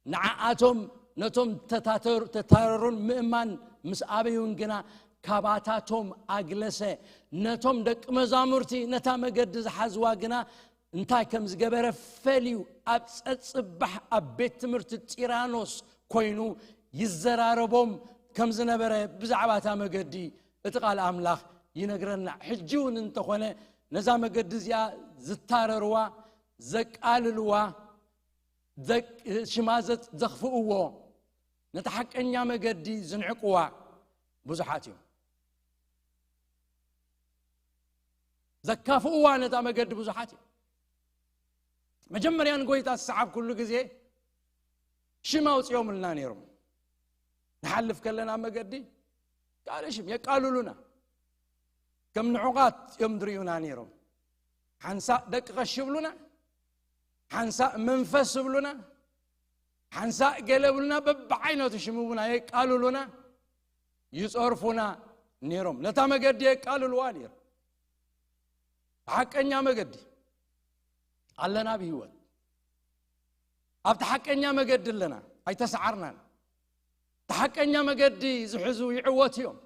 ንዓኣቶም፣ ነቶም ተታተሩ-፣ ተታረሩን ምእማን ምስ ኣበዩን ግና፣ ካባታቶም ኣግለሰ። ነቶም ደቂ መዛሙርቲ ነታ መገዲ ዝሓዝዋ ግና እንታይ ከም ዝገበረ ፈልዩ፣ ኣብ ጸጽባሕ ኣብ ቤት ትምህርቲ ጢራኖስ ኮይኑ ይዘራረቦም ከም ዝነበረ ብዛዕባ እታ መገዲ እቲ ቃል ኣምላኽ ይነግረና። ሕጂ እውን እንተኾነ ነዛ መገዲ እዚኣ ዝታረርዋ፣ ዘቃልልዋ፣ ዘቅ-፣ ሽማ ዘ-፣ ዘኽፍእዎ፣ ነታ ሓቀኛ መገዲ ዝንዕቅዋ ብዙሓት እዮም። ዘካፍእዋ ነታ መገዲ ብዙሓት እዮም። መጀመርያ ንጎይታ ዝሰዓብኩሉ ግዜ ሽም ኣውፅኦምልና ነይሮም። ንሓልፍ ከለና ኣብ መገዲ ካልእ ሽም የቃልሉና። ከም ንዑቓት እዮም ዝርእዩና ነይሮም። ሓንሳእ ደቂ ቀሺ ይብሉና፣ ሓንሳእ መንፈስ ይብሉና፣ ሓንሳእ ገለ ይብሉና፣ በብዓይነቱ ሽም እውን የቃልሉና፣ ይጸርፉና ነይሮም። ነታ መገዲ የቃልልዋ ነይሮም። ሓቀኛ መገዲ ኣለና ብህይወት። ኣብቲ ሓቀኛ መገዲ ኣለና፣ ኣይተሰዓርናን። እቲ ሓቀኛ መገዲ ዝሕዙ ይዕወቱ እዮም።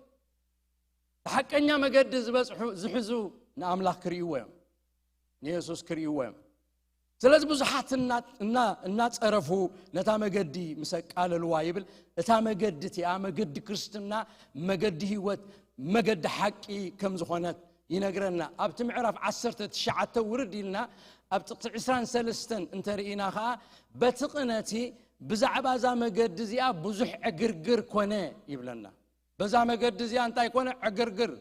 እቲ ሓቀኛ መገዲ ዝበጽሑ፣ ዝሕዙ ንኣምላኽ ክርእይዎ እዮም፣ ንየሱስ ክርእይዎ እዮም። ስለዚ ብዙሓት እና-፣ እና-፣ እናጸረፉ ነታ መገዲ ምስ ኣቃለልዋ ይብል። እታ መገዲ እቲኣ መገዲ ክርስትና፣ መገዲ ህይወት፣ መገዲ ሓቂ ከም ዝኾነት ይነግረና። ኣብቲ ምዕራፍ ዓሰርተ ትሽዓተ ውርድ ኢልና ኣብ ጥቕሲ ዕስራን ሰለስተን እንተርኢና ኸኣ፣ በቲ ቅነቲ ብዛዕባ እዛ መገዲ እዚኣ ብዙሕ ዕግርግር ኮነ ይብለና። በዛ መገዲ እዚኣ እንታይ ኮነ? ዕግርግር።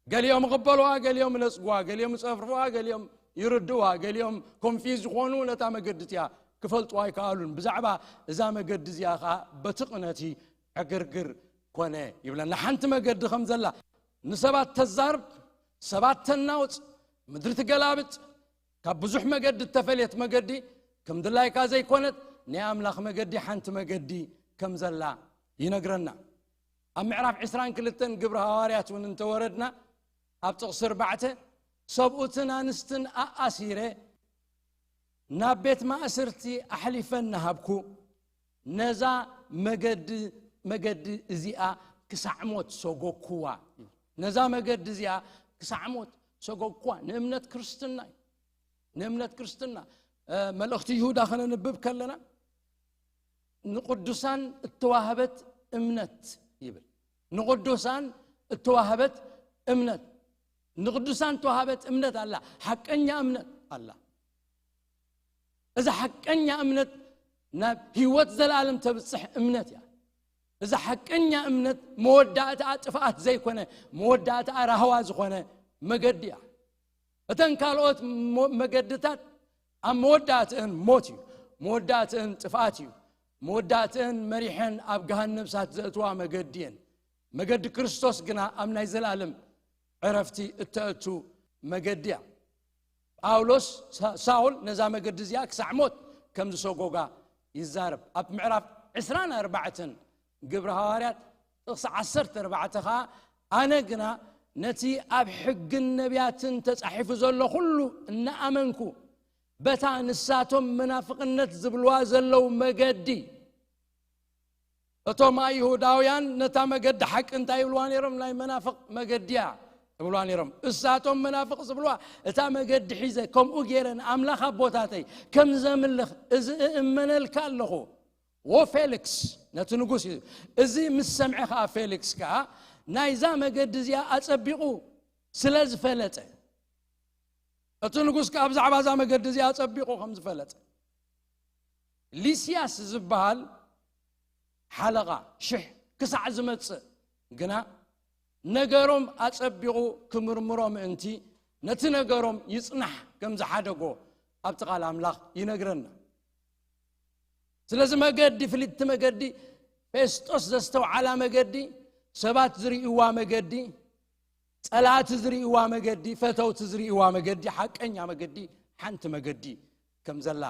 ገሊኦም ይቕበልዋ፣ ገሊኦም ይነጽግዋ፣ ገሊኦም ይጸርፍዋ፣ ገሊኦም ይርድእዋ፣ ገሊኦም ኮንፊዝ ዝኾኑ ነታ መገዲ እቲኣ ክፈልጥዋ ኣይከኣሉን። ብዛዕባ እዛ መገዲ እዚኣ ኸኣ በቲ ቅነቲ ዕግርግር ኮነ ይብለና። ሓንቲ መገዲ ከም ዘላ ንሰባት ተዛርብ፣ ሰባት ተናውጽ፣ ምድሪ ትገላብጥ፣ ካብ ብዙሕ መገዲ እተፈልየት መገዲ፣ ከም ድላይካ ዘይኮነት ናይ ኣምላኽ መገዲ ሓንቲ መገዲ ከም ዘላ ይነግረና። ኣብ ምዕራፍ ዕስራን ክልተን ግብሪ ሃዋርያት እውን እንተወረድና፣ ኣብ ጥቕሲ ኣርባዕተ፣ ሰብኡትን ኣንስትን ኣኣሲረ ናብ ቤት ማእስርቲ ኣሕሊፈ እናሃብኩ፣ ነዛ መገዲ፣ መገዲ እዚኣ ክሳዕ ሞት ሰጎግኩዋ። ነዛ መገዲ እዚኣ ክሳዕ ሞት ሰጎግኩዋ። ንእምነት ክርስትና እዩ። ንእምነት ክርስትና፣ እ፣ መልእኽቲ ይሁዳ ከነንብብ ከለና፣ ንቅዱሳን እተዋህበት እምነት ይብል። ንቅዱሳን እተዋህበት እምነት። ንቅዱሳን እተዋህበት እምነት ኣላ። ሓቀኛ እምነት ኣላ። እዛ ሓቀኛ እምነት ናብ ህይወት ዘለኣለም ተብጽሕ እምነት እያ። እዛ ሓቀኛ እምነት መወዳእታኣ ጥፍኣት ዘይኮነ፣ መወዳእታኣ ራህዋ ዝኾነ መገዲ እያ። እተን ካልኦት ሞ-፣ መገድታት ኣብ መወዳእትአን ሞት እዩ፣ መወዳእትአን ጥፍኣት እዩ፣ መወዳእትአን መሪሐን ኣብ ገሃነም እሳት ዘእትዋ መገዲ እየን። መገዲ ክርስቶስ ግና ኣብ ናይ ዘለኣለም ዕረፍቲ እተእቱ መገዲ እያ። ጳውሎስ፣ ሳ-፣ ሳውል ነዛ መገዲ እዚኣ ክሳዕ ሞት ከም ዝሰጎጋ ይዛረብ። ኣብ ምዕራፍ ዕስራን ኣርባዕተን ግብሪ ሃዋርያት ጥቕሲ ዓሰርተ ኣርባዕተ ኸኣ፣ ኣነ ግና ነቲ ኣብ ሕግን ነቢያትን ተጻሒፉ ዘሎ ኹሉ እናኣመንኩ፣ በታ ንሳቶም መናፍቕነት ዝብልዋ ዘለዉ መገዲ፣ እቶም ኣይሁዳውያን ነታ መገዲ ሓቂ እንታይ ይብልዋ ነይሮም? ናይ መናፍቕ መገዲ እያ። እብልዋ ነይሮም። እሳቶም መናፍቕ ዝብልዋ፣ እታ መገዲ ሒዘ ከምኡ ገይረ ንኣምላኽ ኣቦታተይ ከም ዘምልኽ እዚ እእመነልካ ኣለኹ። ወ ፌሊክስ፣ ነቲ ንጉስ እዩ። እዚ ምስ ሰምዐ ከኣ ፌሊክስ ከኣ ናይዛ መገዲ እዚኣ ኣጸቢቑ ስለ ዝፈለጠ፣ እቲ ንጉስ ከኣ ብዛዕባ እዛ መገዲ እዚኣ ኣጸቢቑ ከም ዝፈለጠ፣ ሊስያስ ዝበሃል ሓለቓ ሽሕ ክሳዕ ዝመጽእ ግና ነገሮም ኣጸቢቑ ክምርምሮ ምእንቲ ነቲ ነገሮም ይጽናሕ ከም ዝሓደጎ ኣብቲ ቃል ኣምላኽ ይነግረና። ስለዚ መገዲ፣ ፍልጥቲ መገዲ፣ ፌስጦስ ዘስተውዓላ መገዲ፣ ሰባት ዝርእይዋ መገዲ፣ ጸላእቲ ዝርእይዋ መገዲ፣ ፈተውቲ ዝርእይዋ መገዲ፣ ሓቀኛ መገዲ፣ ሓንቲ መገዲ ከም ዘላ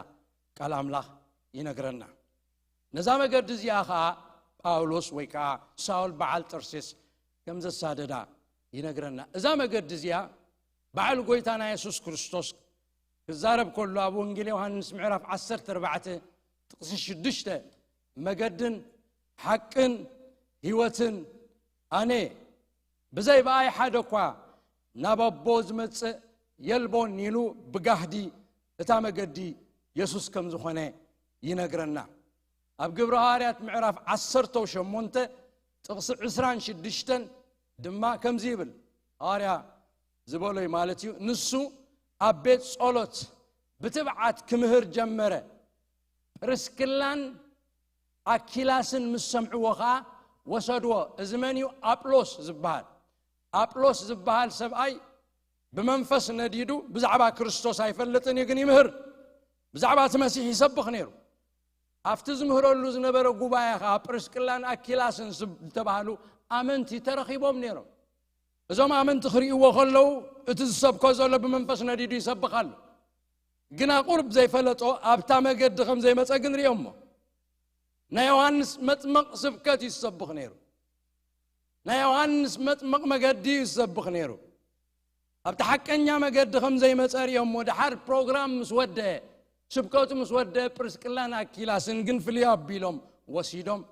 ቃል ኣምላኽ ይነግረና። ነዛ መገዲ እዚኣ ኸዓ ጳውሎስ ወይ ከዓ ሳውል በዓል ጠርሴስ ከም ዘሳደዳ ይነግረና። እዛ መገዲ እዚኣ በዓል ጎይታና የሱስ ክርስቶስ ክዛረብ ከሎ ኣብ ወንጌል ዮሃንስ ምዕራፍ ዓሰርተ ኣርባዕተ ጥቕሲ ሽዱሽተ፣ መገድን ሓቅን ህይወትን ኣነ፣ ብዘይ ብኣይ ሓደ እኳ ናብ ኣቦ ዝመጽእ የልቦን ኢሉ ብጋህዲ እታ መገዲ የሱስ ከም ዝኾነ ይነግረና። ኣብ ግብሪ ሃዋርያት ምዕራፍ ዓሰርተ ሸሞንተ ጥቕሲ ዕስራን ሽዱሽተን ድማ ከምዚ ይብል። ሃዋርያ ዝበሎ እዩ ማለት እዩ። ንሱ ኣብ ቤት ጸሎት ብትብዓት ክምህር ጀመረ። ጵርስክላን ኣኪላስን ምስ ሰምዕዎ ኸዓ ወሰድዎ። እዚ መን እዩ? ኣጵሎስ ዝበሃል። ኣጵሎስ ዝበሃል ሰብኣይ ብመንፈስ ነዲዱ ብዛዕባ ክርስቶስ ኣይፈልጥን እዩ፣ ግን ይምህር። ብዛዕባ እቲ መሲሕ ይሰብኽ ነይሩ። ኣብቲ ዝምህረሉ ዝነበረ ጉባኤ ኸዓ ጵርስቅላን ኣኪላስን ዝብ-፣ ዝተባህሉ ኣመንቲ ተረኺቦም ነይሮም። እዞም ኣመንቲ ክርእይዎ ከለዉ፣ እቲ ዝሰብኮ ዘሎ ብመንፈስ ነዲዱ ይሰብኽ ኣሎ። ግና ቁርብ ዘይፈለጦ ኣብታ መገዲ ከም ዘይመጸ ግን ርእዮሞ። ናይ ዮሃንስ መጥመቕ ስብከት እዩ ዝሰብኽ ነይሩ። ናይ ዮሃንስ መጥመቕ መገዲ እዩ ዝሰብኽ ነይሩ። ኣብቲ ሓቀኛ መገዲ ከም ዘይመጸ ርእዮሞ፣ ድሓር ፕሮግራም ምስ ወደአ፣ ስብከቱ ምስ ወደአ፣ ፕርስቅላን ኣኪላስን ግን ፍልይ ኣቢሎም ወሲዶም።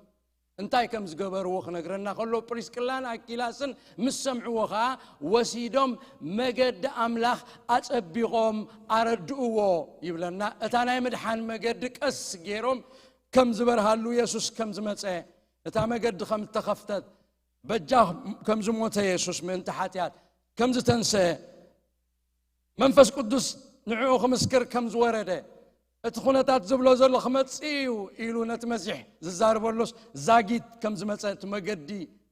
እንታይ ከም ዝገበርዎ ክነግረና ከሎ፣ ፕሪስቅላን ኣኪላስን ምስ ሰምዕዎ ኸዓ ወሲዶም መገዲ ኣምላኽ ኣጸቢቖም ኣረድእዎ ይብለና። እታ ናይ ምድሓን መገዲ ቀስ ገይሮም ከም ዝበርሃሉ፣ የሱስ ከም ዝመጸ፣ እታ መገዲ ከም እተኸፍተት፣ በጃ ከም ዝሞተ፣ የሱስ ምእንቲ ሓጢኣት ከም ዝተንሰ፣ መንፈስ ቅዱስ ንዕኡ ክምስክር ከም ዝወረደ፣ እቲ ኩነታት ዝብሎ ዘሎ ክመጽእ እዩ ኢሉ ነቲ መሲሕ ዝዛረበሉስ ዛጊት ከም ዝመጸ፣ እቲ መገዲ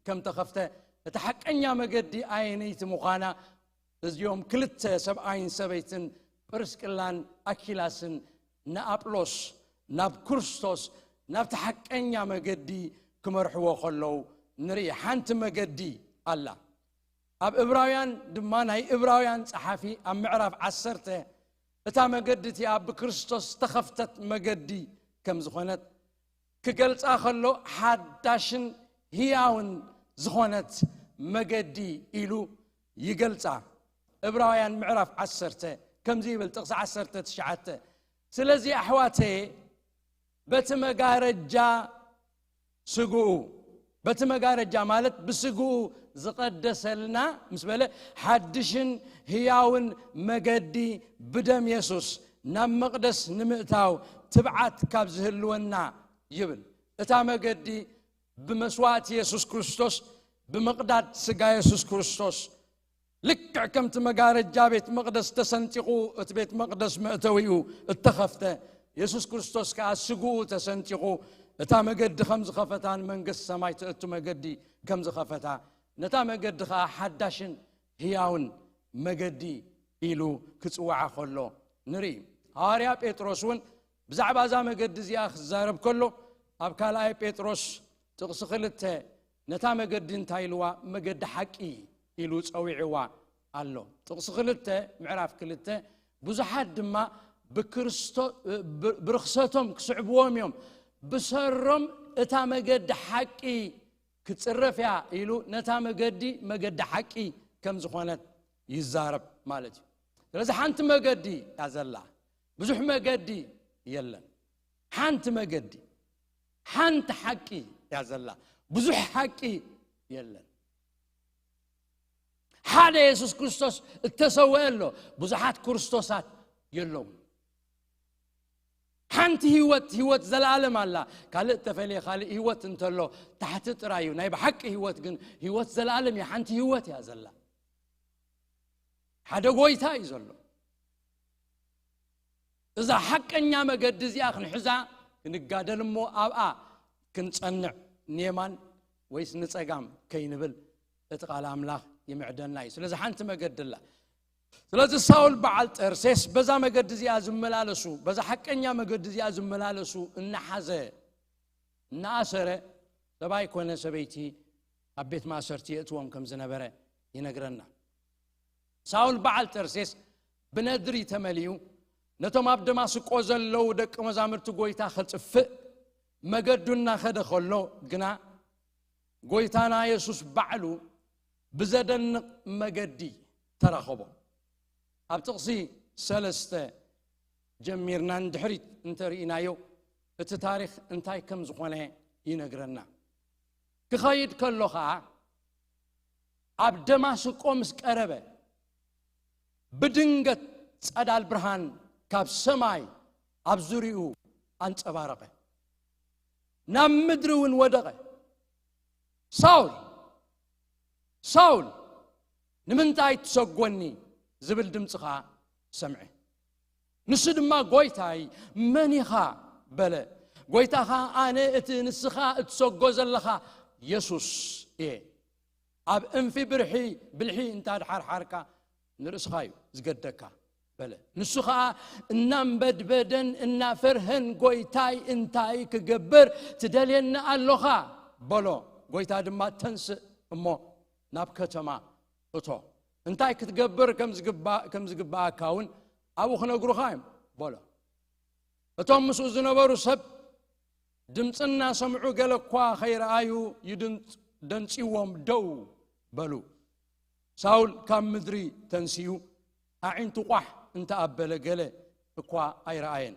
ከም ተኸፍተ፣ እቲ ሓቀኛ መገዲ ኣየነይቲ ምዃና፣ እዚኦም ክልተ ሰብኣይን ሰበይትን ጵርስቅላን ኣኪላስን ንኣጵሎስ ናብ ክርስቶስ፣ ናብቲ ሓቀኛ መገዲ ክመርሕዎ ከለዉ ንርኢ። ሓንቲ መገዲ ኣላ። ኣብ እብራውያን ድማ ናይ እብራውያን ጸሓፊ ኣብ ምዕራፍ ዓሰርተ እታ መገዲ እቲኣ ብክርስቶስ ዝተኸፍተት መገዲ ከም ዝኾነት ክገልጻ ከሎ፣ ሓዳሽን ህያውን ዝኾነት መገዲ ኢሉ ይገልጻ። እብራውያን ምዕራፍ ዓሰርተ ከምዚ ይብል፣ ጥቕሲ ዓሰርተ ትሽዓተ፣ ስለዚ ኣሕዋተየ፣ በቲ መጋረጃ ስግኡ፣ በቲ መጋረጃ ማለት ብስግኡ ዝቐደሰልና ምስ በለ፣ ሓድሽን ህያውን መገዲ ብደም የሱስ ናብ መቕደስ ንምእታው ትብዓት ካብ ዝህልወና ይብል። እታ መገዲ ብመስዋእቲ የሱስ ክርስቶስ፣ ብምቕዳድ ስጋ የሱስ ክርስቶስ፣ ልክዕ ከምቲ መጋረጃ ቤት መቕደስ ተሰንጢቑ፣ እቲ ቤት መቕደስ መእተዊኡ እተኸፍተ፣ የሱስ ክርስቶስ ከኣ ስግኡ ተሰንጢቑ፣ እታ መገዲ ከም ዝኸፈታ፣ ንመንግስቲ ሰማይ ትእቱ መገዲ ከም ዝኸፈታ፣ ነታ መገዲ ከኣ ሓዳሽን ህያውን መገዲ ኢሉ ክጽውዓ ከሎ ንርኢ። ሃዋርያ ጴጥሮስ እውን ብዛዕባ እዛ መገዲ እዚኣ ክዛረብ ከሎ፣ ኣብ ካልኣይ ጴጥሮስ ጥቕሲ ክልተ፣ ነታ መገዲ እንታይ ኢልዋ? መገዲ ሓቂ ኢሉ ጸዊዕዋ ኣሎ። ጥቕሲ ክልተ፣ ምዕራፍ ክልተ፣ ብዙሓት ድማ ብክርስቶ-፣ ብ-፣ ብርኽሰቶም ክስዕብዎም እዮም፣ ብሰሮም እታ መገዲ ሓቂ ክጽረፍ እያ ኢሉ ነታ መገዲ፣ መገዲ ሓቂ ከም ዝኾነት ይዛረብ ማለት እዩ። ስለዚ ሓንቲ መገዲ እያ ዘላ፣ ብዙሕ መገዲ የለን። ሓንቲ መገዲ፣ ሓንቲ ሓቂ እያ ዘላ፣ ብዙሕ ሓቂ የለን። ሓደ የሱስ ክርስቶስ እተሰወአ ኣሎ። ብዙሓት ክርስቶሳት የለውን። ሓንቲ ህይወት፣ ህይወት ዘለኣለም ኣላ። ካልእ እተፈልየ ካልእ ህይወት እንተሎ፣ ታሕቲ ጥራይ እዩ። ናይ ብሓቂ ህይወት ግን ህይወት ዘለኣለም እያ። ሓንቲ ህይወት እያ ዘላ። ሓደ ጎይታ እዩ ዘሎ። እዛ ሓቀኛ መገዲ እዚኣ ክንሕዛ ክንጋደል እሞ ኣብኣ ክንጸንዕ፣ ንየማን ወይስ ንጸጋም ከይንብል እቲ ቃል ኣምላኽ ይምዕደና እዩ። ስለዚ ሓንቲ መገዲ ኣላ። ስለዚ ሳውል በዓል ጠርሴስ በዛ መገዲ እዚኣ ዝመላለሱ፣ በዛ ሓቀኛ መገዲ እዚኣ ዝመላለሱ እናሓዘ፣ እናኣሰረ፣ ሰብኣይ ኮነ ሰበይቲ ኣብ ቤት ማእሰርቲ የእትዎም ከም ዝነበረ ይነግረና። ሳውል በዓል ጠርሴስ ብነድሪ ተመሊኡ፣ ነቶም ኣብ ደማስቆ ዘለዉ ደቂ መዛሙርቲ ጎይታ ከጥፍእ መገዱ እናኸደ ከሎ ግና፣ ጎይታና የሱስ ባዕሉ ብዘደንቕ መገዲ ተራኸቦ። ኣብ ጥቕሲ ሰለስተ ጀሚርና ንድሕሪት እንተርኢናዮ፣ እቲ ታሪኽ እንታይ ከም ዝኾነ ይነግረና። ክኸይድ ከሎ ኸኣ፣ ኣብ ደማስቆ ምስ ቀረበ፣ ብድንገት ጸዳል ብርሃን ካብ ሰማይ ኣብ ዙርያኡ ኣንጸባረቐ። ናብ ምድሪ እውን ወደቐ። "ሳውል፣ ሳውል፣ ንምንታይ ትሰጎኒ?" ዝብል ድምጺ ኸኣ ሰምዐ። ንሱ ድማ፣ "ጐይታይ፣ መን ኢኻ?" በለ። ጐይታ ኸኣ፣ "ኣነ እቲ ንስኻ እትሰጎ ዘለኻ የሱስ እየ። ኣብ እንፊ ብርሒ፣ ብልሒ እንተ ኣድሓርሓርካ፣ ንርእስኻ እዩ ዝገደካ" በለ። ንሱ ኸኣ እናንበድበደን እናፈርሀን፣ "ጐይታይ፣ እንታይ ክገብር ትደልየኒ ኣሎኻ?" በሎ። ጐይታ ድማ፣ "ተንስእ እሞ ናብ ከተማ እቶ፣ እንታይ ክትገብር ከም ዝግባ-፣ ከም ዝግባኣካ እውን ኣብኡ ክነግሩኻ እዮም" በሎ። እቶም ምስኡ ዝነበሩ ሰብ ድምጺ እናሰምዑ፣ ገለ እኳ ከይረኣዩ ይድንጽ-፣ ደንጽዎም ደው በሉ። ሳውል ካብ ምድሪ ተንሲኡ፣ ኣዒንቱ ቋሕ እንተ ኣበለ፣ ገለ እኳ ኣይረኣየን።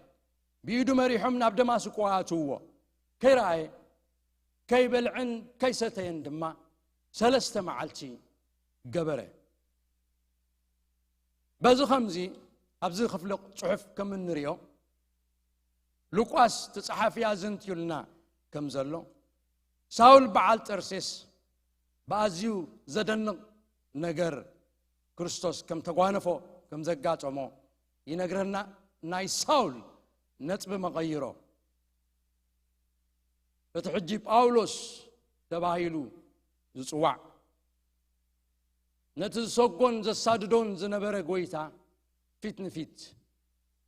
ብኢዱ መሪሖም ናብ ደማስቆ ኣእትውዎ። ከይረኣየ፣ ከይበልዐን ከይሰተየን ድማ ሰለስተ መዓልቲ ገበረ። በዚ ኸምዚ፣ ኣብዚ ክፍሊ ጽሑፍ ከም እንሪኦ፣ ሉቃስ እቲ ጸሓፊ ኣዘንትዩልና ከም ዘሎ፣ ሳውል በዓል ጠርሴስ ብኣዝዩ ዘደንቕ ነገር ክርስቶስ ከም ተጓነፎ፣ ከም ዘጋጠሞ ይነግረና። ናይ ሳውል ነጥቢ መቐይሮ፣ እቲ ሕጂ ጳውሎስ ተባሂሉ ዝጽዋዕ፣ ነቲ ዝሰጎን ዘሳድዶን ዝነበረ ጐይታ ፊት ንፊት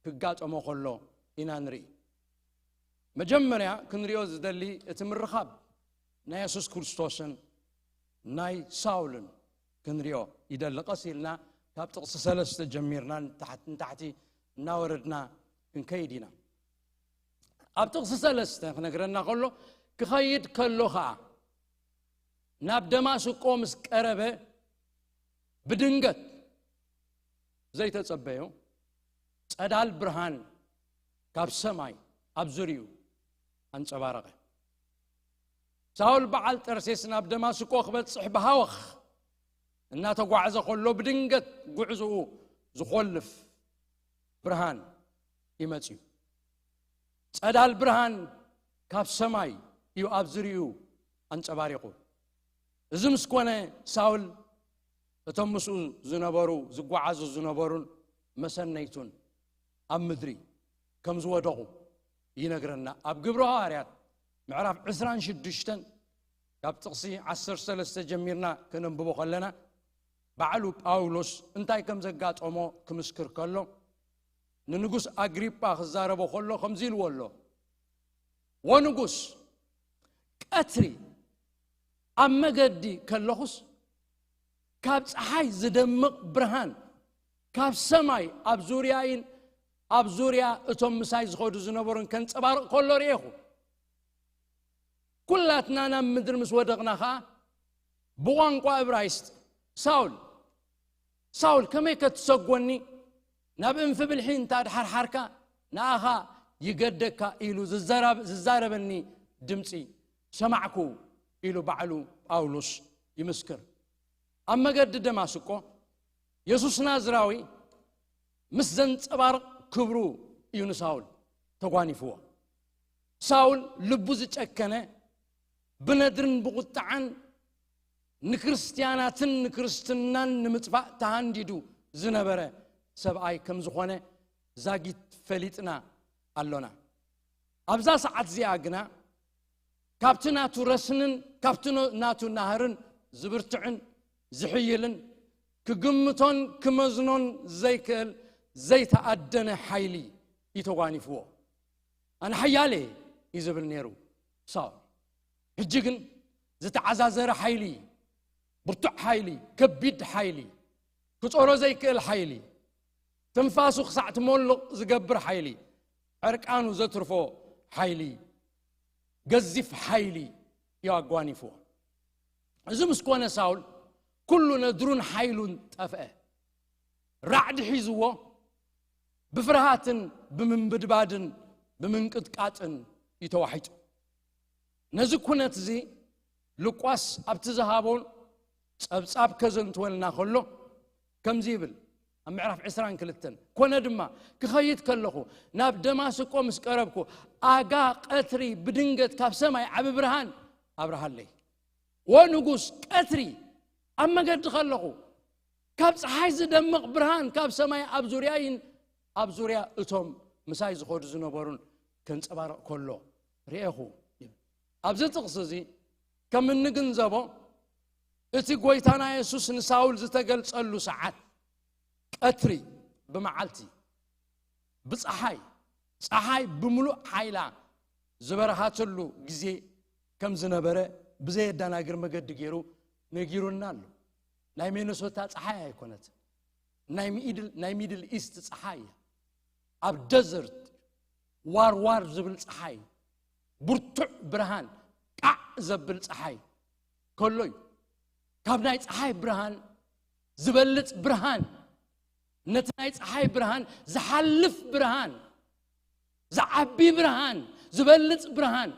ክጋጠሞ ከሎ ኢና ንርኢ። መጀመርያ ክንሪኦ ዝደሊ፣ እቲ ምርኻብ ናይ የሱስ ክርስቶስን ናይ ሳውልን ክንሪኦ ይደሊ። ቀስ ኢልና ካብ ጥቕሲ ሰለስተ ጀሚርና ንታሕት-፣ ንታሕቲ እናወረድና ክንከይድ ኢና። ኣብ ጥቕሲ ሰለስተ ክነግረና ከሎ፣ ክኸይድ ከሎ ኸኣ፣ ናብ ደማስቆ ምስ ቀረበ፣ ብድንገት ዘይተጸበዮ ጸዳል ብርሃን ካብ ሰማይ ኣብ ዙርያኡ ኣንጸባረቐ። ሳውል በዓል ጠርሴስ ናብ ደማስቆ ክበጽሕ ብሃወኽ እናተጓዕዘ ከሎ፣ ብድንገት ጉዕዞኡ ዝኾልፍ ብርሃን ይመጽእ እዩ። ጸዳል ብርሃን ካብ ሰማይ እዩ ኣብ ዙርያኡ ኣንጸባሪቑ። እዚ ምስ ኮነ፣ ሳውል፣ እቶም ምስኡ ዝነበሩ፣ ዝጓዓዙ ዝነበሩን መሰነይቱን ኣብ ምድሪ ከም ዝወደቑ ይነግረና። ኣብ ግብሪ ሃዋርያት ምዕራፍ ዕስራን ሽዱሽተን ካብ ጥቕሲ ዓሰርተ ሰለስተ ጀሚርና ከነንብቦ ከለና፣ ባዕሉ ጳውሎስ እንታይ ከም ዘጋጠሞ ክምስክር ከሎ፣ ንንጉስ ኣግሪጳ ክዛረቦ ከሎ ከምዚ ኢልዎ ኣሎ፣ "ወንጉስ፣ ቀትሪ ኣብ መገዲ ከለኹስ፣ ካብ ጸሓይ ዝደምቕ ብርሃን ካብ ሰማይ ኣብ ዙርያይን ኣብ ዙርያ እቶም ምሳይ ዝኸዱ ዝነበሩን ከንጸባርቕ ከሎ ርኤኹ። ኩላትና ናብ ምድሪ ምስ ወደቕና ኸኣ፣ ብቋንቋ እብራይስጥ፣ 'ሳውል፣ ሳውል፣ ከመይ ከትሰጎኒ? ናብ እንፊ ብልሒ እንተ ኣድሓርሓርካ፣ ንኣኻ ይገደካ' ኢሉ ዝዘራብ-፣ ዝዛረበኒ ድምጺ ሰማዕኩ" ኢሉ ባዕሉ ጳውሎስ ይምስክር። ኣብ መገዲ ደማስቆ የሱስ ናዝራዊ ምስ ዘንጸባርቕ ክብሩ እዩ ንሳውል ተጓኒፍዎ። ሳውል ልቡ ዝጨከነ፣ ብነድርን ብቑጥዓን ንክርስትያናትን ንክርስትናን ንምጥፋእ ተሃንዲዱ ዝነበረ ሰብኣይ ከም ዝኾነ ዛጊት ፈሊጥና ኣሎና። ኣብዛ ሰዓት እዚኣ ግና ካብቲ ናቱ ረስንን ካብቲ ኖ- ናቱ ናህርን ዝብርትዕን ዝሕይልን ክግምቶን ክመዝኖን ዘይክእል ዘይተኣደነ ሓይሊ እዩ ተጓኒፍዎ። ኣነ ሓያል እየ እዩ ዝብል ነይሩ ሳውል። ሕጂ ግን ዝተዓዛዘረ ሓይሊ፣ ብርቱዕ ሓይሊ፣ ከቢድ ሓይሊ፣ ክጾሮ ዘይክእል ሓይሊ፣ ትንፋሱ ክሳዕ ትሞልቕ ዝገብር ሓይሊ፣ ዕርቃኑ ዘትርፎ ሓይሊ፣ ገዚፍ ሓይሊ እዩ ኣጓኒፍዎ። እዚ ምስ ኮነ ሳውል ኩሉ ነድሩን ሓይሉን ጠፍአ። ራዕዲ ሒዝዎ ብፍርሃትን ብምንብድባድን ብምንቅጥቃጥን እዩ ተዋሒጡ። ነዚ ኩነት እዚ ሉቃስ ኣብቲ ዝሃቦ ጸብጻብ ከዘንትወልና ከሎ ከምዚ ይብል። ኣብ ምዕራፍ ዕስራን ክልተን፣ ኮነ ድማ ክኸይድ ከለኹ ናብ ደማስቆ ምስ ቀረብኩ ኣጋ ቀትሪ ብድንገት ካብ ሰማይ ዓቢ ብርሃን ኣብርሃለይ። ወንጉስ ቀትሪ ኣብ መገዲ ከለኹ ካብ ጸሓይ ዝደምቕ ብርሃን ካብ ሰማይ ኣብ ዙርያይን ኣብ ዙርያ እቶም ምሳይ ዝኸዱ ዝነበሩን ከንጸባርቕ ከሎ ርኤኹ። ኣብዚ ጥቕሲ እዚ ከም እንግንዘቦ እቲ ጎይታና የሱስ ንሳውል ዝተገልጸሉ ሰዓት ቀትሪ ብመዓልቲ ብጸሓይ ጸሓይ ብምሉእ ሓይላ ዝበረሃትሉ ግዜ ከም ዝነበረ ብዘየዳናግር መገዲ ገይሩ ነጊሩና ኣሎ። ናይ ሚነሶታ ጸሓይ ኣይኮነትን። ናይ ሚድል ናይ ሚድል ኢስት ጸሓይ እያ። ኣብ ደዘርት ዋር ዋር ዝብል ጸሓይ፣ ብርቱዕ ብርሃን፣ ቃዕ ዘብል ጸሓይ ከሎ እዩ። ካብ ናይ ጸሓይ ብርሃን ዝበልጽ ብርሃን፣ ነቲ ናይ ጸሓይ ብርሃን ዝሓልፍ ብርሃን፣ ዝዓቢ ብርሃን፣ ዝበልጽ ብርሃን፣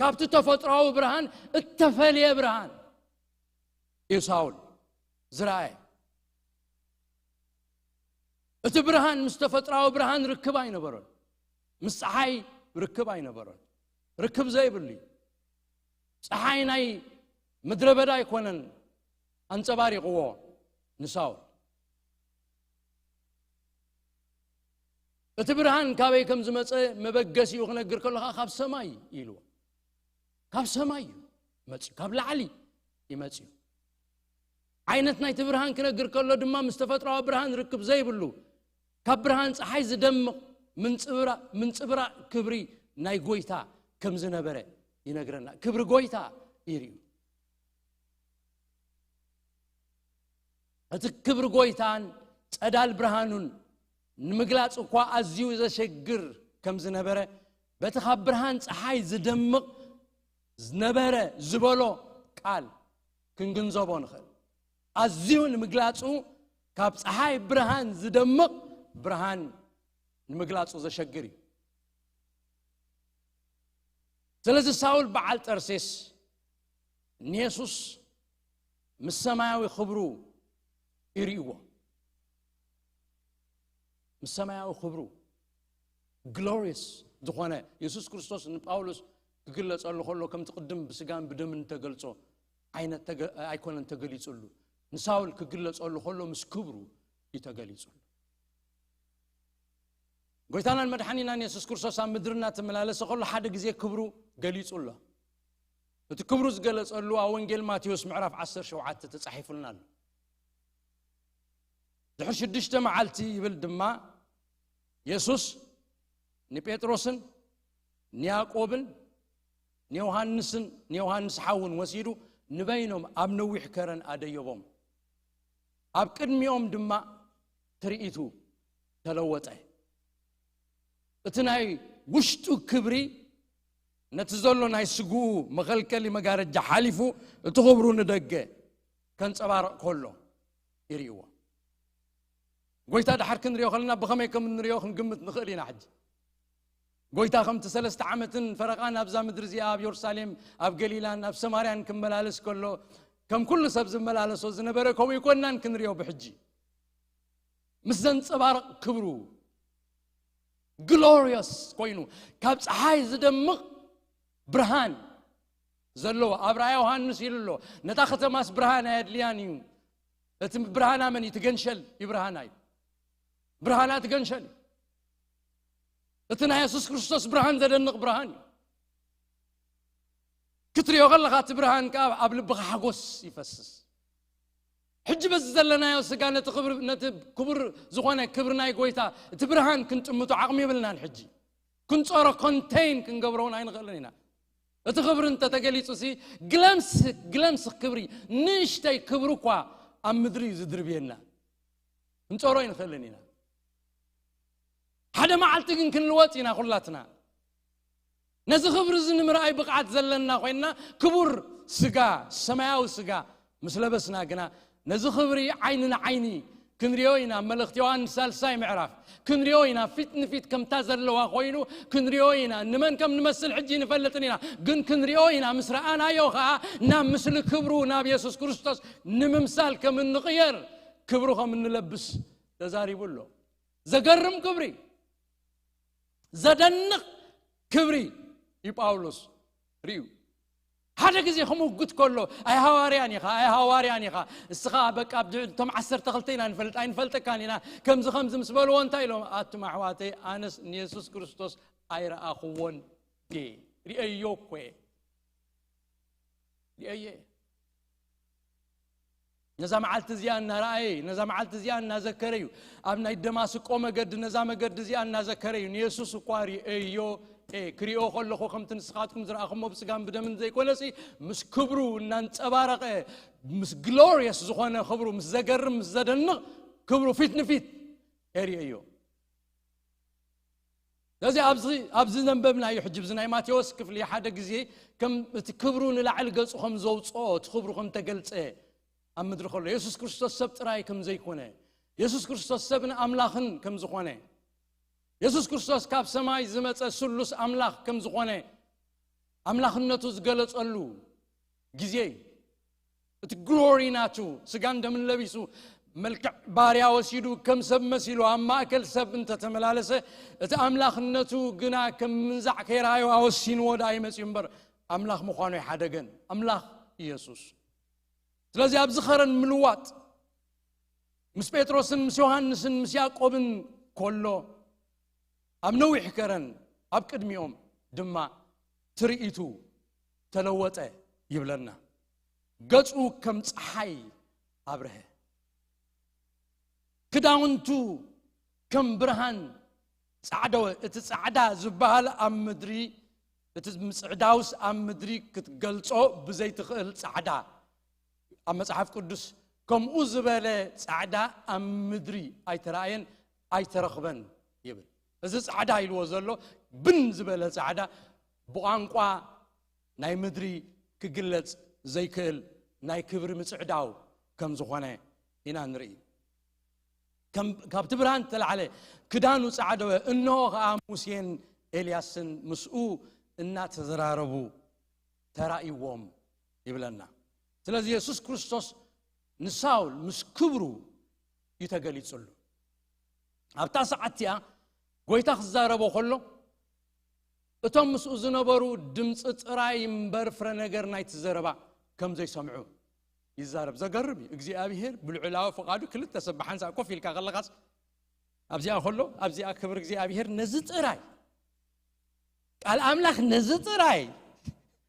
ካብቲ ተፈጥሮኣዊ ብርሃን እተፈልየ ብርሃን እዩ ሳውል ዝረኣየ። እቲ ብርሃን ምስ ተፈጥሮኣዊ ብርሃን ርክብ ኣይነበሮን። ምስ ጸሓይ ርክብ ኣይነበሮን። ርክብ ዘይብሉ እዩ። ጸሓይ ናይ ምድረ በዳ ኣይኮነን ኣንጸባሪቕዎ ንሳውል። እቲ ብርሃን ካበይ ከም ዝመጸ መበገሲኡ ክነግር ከሎ ከኣ ካብ ሰማይ ኢልዎ። ካብ ሰማይ እዩ መጽዩ፣ ካብ ላዕሊ ይመጽዩ። ዓይነት ናይቲ ብርሃን ክነግር ከሎ ድማ ምስ ተፈጥሮኣዊ ብርሃን ርክብ ዘይብሉ፣ ካብ ብርሃን ጸሓይ ዝደምቕ ምንጽብራ- ምንጽብራቕ ክብሪ ናይ ጎይታ ከም ዝነበረ ይነግረና። ክብሪ ጎይታ ይርእዩ። እቲ ክብሪ ጎይታን ጸዳል ብርሃኑን ንምግላጽ እኳ ኣዝዩ ዘሸግር ከም ዝነበረ፣ በቲ ካብ ብርሃን ጸሓይ ዝደምቕ ዝነበረ ዝበሎ ቃል ክንግንዘቦ ንኽእል። ኣዝዩ ንምግላጹ ካብ ጸሓይ ብርሃን ዝደምቕ ብርሃን ንምግላጹ ዘሸግር እዩ። ስለዚ ሳውል በዓል ጠርሴስ ንየሱስ ምስ ሰማያዊ ክብሩ ይርእይዎ። ምስ ሰማያዊ ክብሩ ግሎሪየስ ዝኾነ የሱስ ክርስቶስ ንጳውሎስ ክግለጸሉ ከሎ ከምቲ ቅድም ብስጋን ብደምን ተገልጾ ዓይነት ተገ- ኣይኮነን ተገሊጹሉ። ንሳውል ክግለጸሉ ከሎ ምስ ክብሩ እዩ ተገሊጹሉ። ጎይታናን መድሓኒናን የሱስ ክርስቶስ ኣብ ምድሪ እናተመላለሰ ከሎ ሓደ ግዜ ክብሩ ገሊጹ ኣሎ። እቲ ክብሩ ዝገለጸሉ ኣብ ወንጌል ማቴዎስ ምዕራፍ ዓሰርተ ሸውዓተ ተጻሒፉልና ኣሎ። ድሕሪ ሽዱሽተ መዓልቲ ይብል ድማ የሱስ ንጴጥሮስን ንያዕቆብን ንዮሃንስን ንዮሃንስ ሓውን ወሲዱ ንበይኖም ኣብ ነዊሕ ከረን ኣደየቦም። ኣብ ቅድሚኦም ድማ ትርኢቱ ተለወጠ። እቲ ናይ ውሽጡ ክብሪ ነቲ ዘሎ ናይ ስግኡ መኸልከሊ መጋረጃ ሓሊፉ እቲ ክብሩ ንደገ ከንጸባርቕ ከሎ ይርእይዎ። ጎይታ ድሓር ክንሪኦ ከለና ብኸመይ ከም እንሪኦ ክንግምት ንኽእል ኢና። ሕጂ ጎይታ ከምቲ ሰለስተ ዓመትን ፈረቓን ኣብዛ ምድሪ እዚኣ ኣብ የሩሳሌም ኣብ ገሊላን ኣብ ሰማርያን ክመላለስ ከሎ ከም ኩሉ ሰብ ዝመላለሶ ዝነበረ ከምኡ ኣይኮናን ክንሪኦ ብሕጂ። ምስ ዘንጸባርቕ ክብሩ፣ ግሎሪየስ ኮይኑ፣ ካብ ጸሓይ ዝደምቕ ብርሃን ዘለዎ ኣብ ራእይ ዮሃንስ ኢሉ ኣሎ። ነታ ከተማስ ብርሃን ኣየድልያን እዩ። እቲ ብርሃና መን እዩ? እቲ ገንሸል እዩ ብርሃና እዩ። ብርሃና እቲ ገንሸል እዩ። እቲ ናይ የሱስ ክርስቶስ ብርሃን ዘደንቕ ብርሃን እዩ። ክትሪኦ ከለኻ እቲ ብርሃን ከኣ ኣብ ልብኻ ሓጎስ ይፈስስ። ሕጂ በዚ ዘለናዮ ስጋ ነቲ ክብር፣ ነቲ ክቡር ዝኾነ ክብሪ ናይ ጎይታ፣ እቲ ብርሃን ክንጥምቶ ዓቕሚ የብልናን። ሕጂ ክንጾሮ፣ ኮንቴን ክንገብሮ እውን ኣይንኽእልን ኢና። እቲ ክብሪ እንተተገሊጹ ሲ፣ ግለምስ፣ ግለምስ ክብሪ፣ ንእሽተይ ክብሪ እኳ ኣብ ምድሪ እዩ ዝድርብየና። ክንጾሮ ኣይንኽእልን ኢና። ሓደ መዓልቲ ግን ክንልወጥ ኢና ኩላትና። ነዚ ክብሪ እዚ ንምርኣይ ብቕዓት ዘለና ኮይንና፣ ክቡር ስጋ፣ ሰማያዊ ስጋ ምስ ለበስና ግና፣ ነዚ ክብሪ ዓይኒ ንዓይኒ ክንሪኦ ኢና። መልእኽቲ ዮሃንስ ሳልሳይ ምዕራፍ ክንሪኦ ኢና። ፊት ንፊት ከምታ ዘለዋ ኮይኑ ክንሪኦ ኢና። ንመን ከም ንመስል ሕጂ ንፈልጥን ኢና፣ ግን ክንሪኦ ኢና። ምስ ረኣናዮ ኸኣ ናብ ምስሊ ክብሩ፣ ናብ የሱስ ክርስቶስ ንምምሳል ከም እንቕየር፣ ክብሩ ከም እንለብስ ተዛሪቡ ኣሎ። ዘገርም ክብሪ፣ ዘደንቕ ክብሪ እዩ ጳውሎስ ርእዩ። ሓደ ግዜ ክምጉት ከሎ፣ ኣይ ሃዋርያን ኢኻ፣ ኣይ ሃዋርያን ኢኻ፣ እስኻ በቃ ኣብ ድሕሪ እቶም ዓሰርተ ክልተ ኢና ንፈልጥ፣ ኣይንፈልጠካን ኢና፣ ከምዚ ከምዚ ምስ በልዎ እንታይ ኢሎም? ኣቱም ኣሕዋተይ፣ ኣነስ ንየሱስ ክርስቶስ ኣይረኣኽዎን ድየ? ርእየዮ እኮ እየ። ርእየዮ እየ። ነዛ መዓልቲ እዚኣ እናረኣየ፣ ነዛ መዓልቲ እዚኣ እናዘከረ እዩ። ኣብ ናይ ደማስቆ መገዲ፣ ነዛ መገዲ እዚኣ እናዘከረ እዩ። ንየሱስ እኳ ርእየዮ እየ። ክሪኦ ከለኹ ከምቲ ንስኻትኩም ዝረኣኹሞ ብስጋን ብደምን ዘይኮነሲ፣ ምስ ክብሩ እናንጸባረቐ፣ ምስ ግሎሪየስ ዝኾነ ክብሩ፣ ምስ ዘገርም፣ ምስ ዘደንቕ ክብሩ ፊት ንፊት እየ ርእየዮ። ስለዚ ኣብዚ፣ ኣብዚ ዘንበብናዮ ሕጂ፣ ኣብዚ ናይ ማቴዎስ ክፍሊ ሓደ ግዜ ከም እቲ ክብሩ ንላዕሊ ገጹ ከም ዘውጽኦ፣ እቲ ክብሩ ከም ተገልጸ ኣብ ምድሪ ከሎ፣ የሱስ ክርስቶስ ሰብ ጥራይ ከም ዘይኮነ፣ የሱስ ክርስቶስ ሰብን ኣምላኽን ከም ዝኾነ፣ የሱስ ክርስቶስ ካብ ሰማይ ዝመጸ ስሉስ ኣምላኽ ከም ዝኾነ፣ ኣምላኽነቱ ዝገለጸሉ ግዜ እዩ። እቲ ግሎሪ ናቱ፣ ስጋን ደምን ለቢሱ፣ መልክዕ ባርያ ወሲዱ፣ ከም ሰብ መሲሉ ኣብ ማእከል ሰብ እንተተመላለሰ፣ እቲ ኣምላኽነቱ ግና ከም ምንዛዕ ከይረኣዮ ኣወሲንዎ ደኣ ይመጽእ እምበር፣ ኣምላኽ ምዃኑ ኣይሓደገን። ኣምላኽ ኢየሱስ። ስለዚ ኣብዚ ኸረን ምልዋጥ ምስ ጴጥሮስን ምስ ዮሃንስን ምስ ያዕቆብን ከሎ፣ ኣብ ነዊሕ ከረን ኣብ ቅድሚኦም ድማ ትርኢቱ ተለወጠ ይብለና። ገጹ ከም ጸሓይ ኣብርሀ፣ ክዳውንቱ ከም ብርሃን ጻዕደወ። እቲ ጻዕዳ ዝበሃል ኣብ ምድሪ፣ እቲ ምጽዕዳውስ ኣብ ምድሪ ክትገልጾ ብዘይትኽእል ጻዕዳ፣ ኣብ መጽሓፍ ቅዱስ ከምኡ ዝበለ ጻዕዳ ኣብ ምድሪ ኣይተራእየን ኣይተረኽበን ይብል። እዚ ጻዕዳ ኢልዎ ዘሎ ብን ዝበለ ጻዕዳ ብቋንቋ ናይ ምድሪ ክግለጽ ዘይክእል ናይ ክብሪ ምጽዕዳው ከም ዝኾነ ኢና ንርኢ። ከም፣ ካብቲ ብርሃን እተላዕለ ክዳኑ ጻዕደወ፣ እንሆ ኸኣ ሙሴን ኤልያስን ምስኡ እናተዘራረቡ ተራእይዎም ይብለና። ስለዚ የሱስ ክርስቶስ ንሳውል ምስ ክብሩ እዩ ተገሊጹሉ። ኣብታ ሰዓት እቲኣ ጎይታ ክዛረቦ ከሎ፣ እቶም ምስኡ ዝነበሩ ድምፂ ጥራይ እምበር ፍረ ነገር ናይቲ ዘረባ ከም ዘይሰምዑ ይዛረብ። ዘገርም እዩ። እግዚኣብሄር ብልዑላዊ ፍቓዱ ክልተ ሰብ ብሓንሳእ ኮፍ ኢልካ ከለኻስ፣ ኣብዚኣ ከሎ፣ ኣብዚኣ ክብሪ እግዚኣብሄር ነዚ ጥራይ፣ ቃል ኣምላኽ ነዚ ጥራይ፣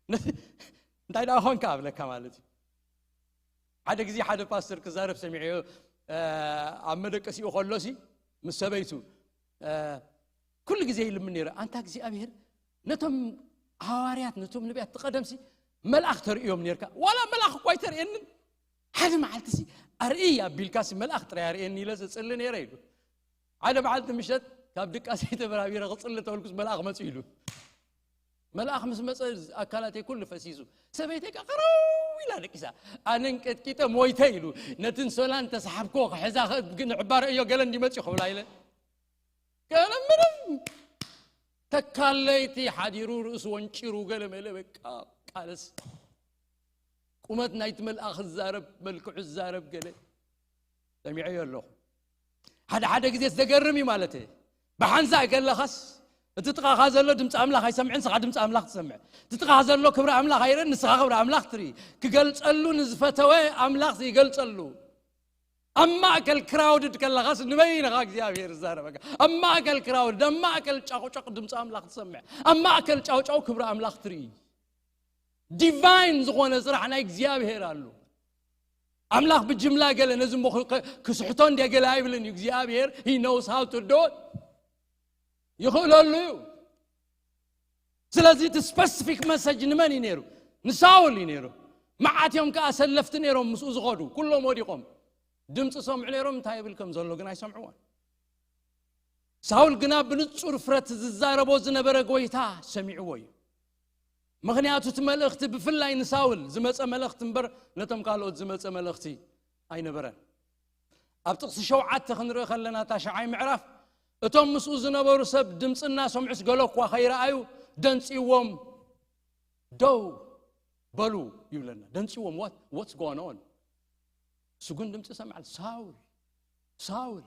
ነዚ እንታይ ደኣ ኾንካ ኣብለካ ማለት እዩ። ሓደ ግዜ ሓደ ፓስተር ክዛረብ ሰሚዐዮ፣ እ፣ ኣብ መደቀሲኡ ከሎሲ ምስ ሰበይቱ፣ እ፣ ኩሉ ግዜ ይልምን ነይረ፣ ኣንታ እግዚኣብሄር ነቶም ሃዋርያት፣ ነቶም ነቢያት፣ እቲ ቀደምሲ መልኣኽ ተርእዮም ነርካ፣ ዋላ መልኣኽ እኳ ኣይተርእየንን፣ ሓደ መዓልቲ ሲ ኣርእይ ኣቢልካ ሲ መልኣኽ ጥራይ ኣርእየኒ ኢለ ዘጽሊ ነይረ ኢሉ። ሓደ መዓልቲ ምሸት ካብ ድቃሰይ ተበራቢረ ክጽሊ ተበልኩስ መልኣኽ መጽኡ ኢሉ። መልኣኽ ምስ መጸ ኣካላተይ ኩሉ ፈሲሱ። ሰበይተይ ከኣ ቀረው ኢላ ደቂሳ። ኣነ እንቀጥቂጠ ሞይተ ኢሉ። ነቲ እንሶላን ተሳሓብኮ ክሕዛ ኸ-፣ ግን ዕባረ እዮ ገለ እንዲመጽእ ክብላ ኢለ። ገለ ምንም። ተካለይቲ ሓዲሩ ርእሱ ወንጪሩ ገለ መለ በቃ ቃልስ። ቁመት ናይቲ መልኣኽ ዝዛረብ፣ መልክዑ ዝዛረብ ገለ ሰሚዐዮ ኣለኹ። ሓደ ሓደ ግዜ ዘገርም እዩ ማለት እየ። ብሓንሳእ ከለኻስ እቲ ጥቓኻ ዘሎ ድምፂ ኣምላኽ ኣይሰምዕን፣ ንስኻ ድምፂ ኣምላኽ ትሰምዕ። እቲ ጥቓኻ ዘሎ ክብሪ ኣምላኽ ኣይረን፣ ንስኻ ክብሪ ኣምላኽ ትርኢ። ክገልጸሉ ንዝፈተወ ኣምላኽ ይገልጸሉ። ኣብ ማእከል ክራውድድ ከለኻስ ንበይንኻ እግዚኣብሔር ይዛረበካ። ኣብ ማእከል ክራውድድ፣ ኣብ ማእከል ጫቑጫቕ ድምፂ ኣምላኽ ትሰምዕ። ኣብ ማእከል ጫውጫው ክብሪ ኣምላኽ ትርኢ። ዲቫይን ዝኾነ ስራሕ ናይ እግዚኣብሔር ኣሎ። ኣምላኽ ብጅምላ ገለ ነዚ እሞ ክ- ክስሕቶ እንደ ገለ ኣይብልን እዩ። እግዚኣብሔር he knows how to do it። ይኽእለሉ እዩ። ስለዚ እቲ ስፐሲፊክ መሰጅ ንመን እዩ ነይሩ? ንሳውል እዩ ነይሩ። መዓት እዮም ከኣ ሰለፍቲ ነይሮም ምስኡ ዝኸዱ፣ ኩሎም ወዲቖም። ድምፂ ሰምዑ ነይሮም፣ እንታይ ይብል ከም ዘሎ ግን ኣይሰምዕዎን። ሳውል ግና ብንጹር ፍረት ዝዛረቦ ዝነበረ ጎይታ ሰሚዕዎ እዩ። ምኽንያቱ እቲ መልእኽቲ ብፍላይ ንሳውል ዝመጸ መልእኽቲ እምበር ነቶም ካልኦት ዝመጸ መልእኽቲ ኣይነበረን። ኣብ ጥቕሲ ሸውዓተ ክንርኢ ከለና፣ እታ ሸዓይ ምዕራፍ፣ እቶም ምስኡ ዝነበሩ ሰብ ድምፂ እናሰምዑስ ገለ እኳ ከይረኣዩ ደንፂዎም ደው በሉ ይብለና። ደንፂዎም፣ what what's going on? እሱ ግን ድምፂ ሰምዓል፣ ሳውል፣ ሳውል፣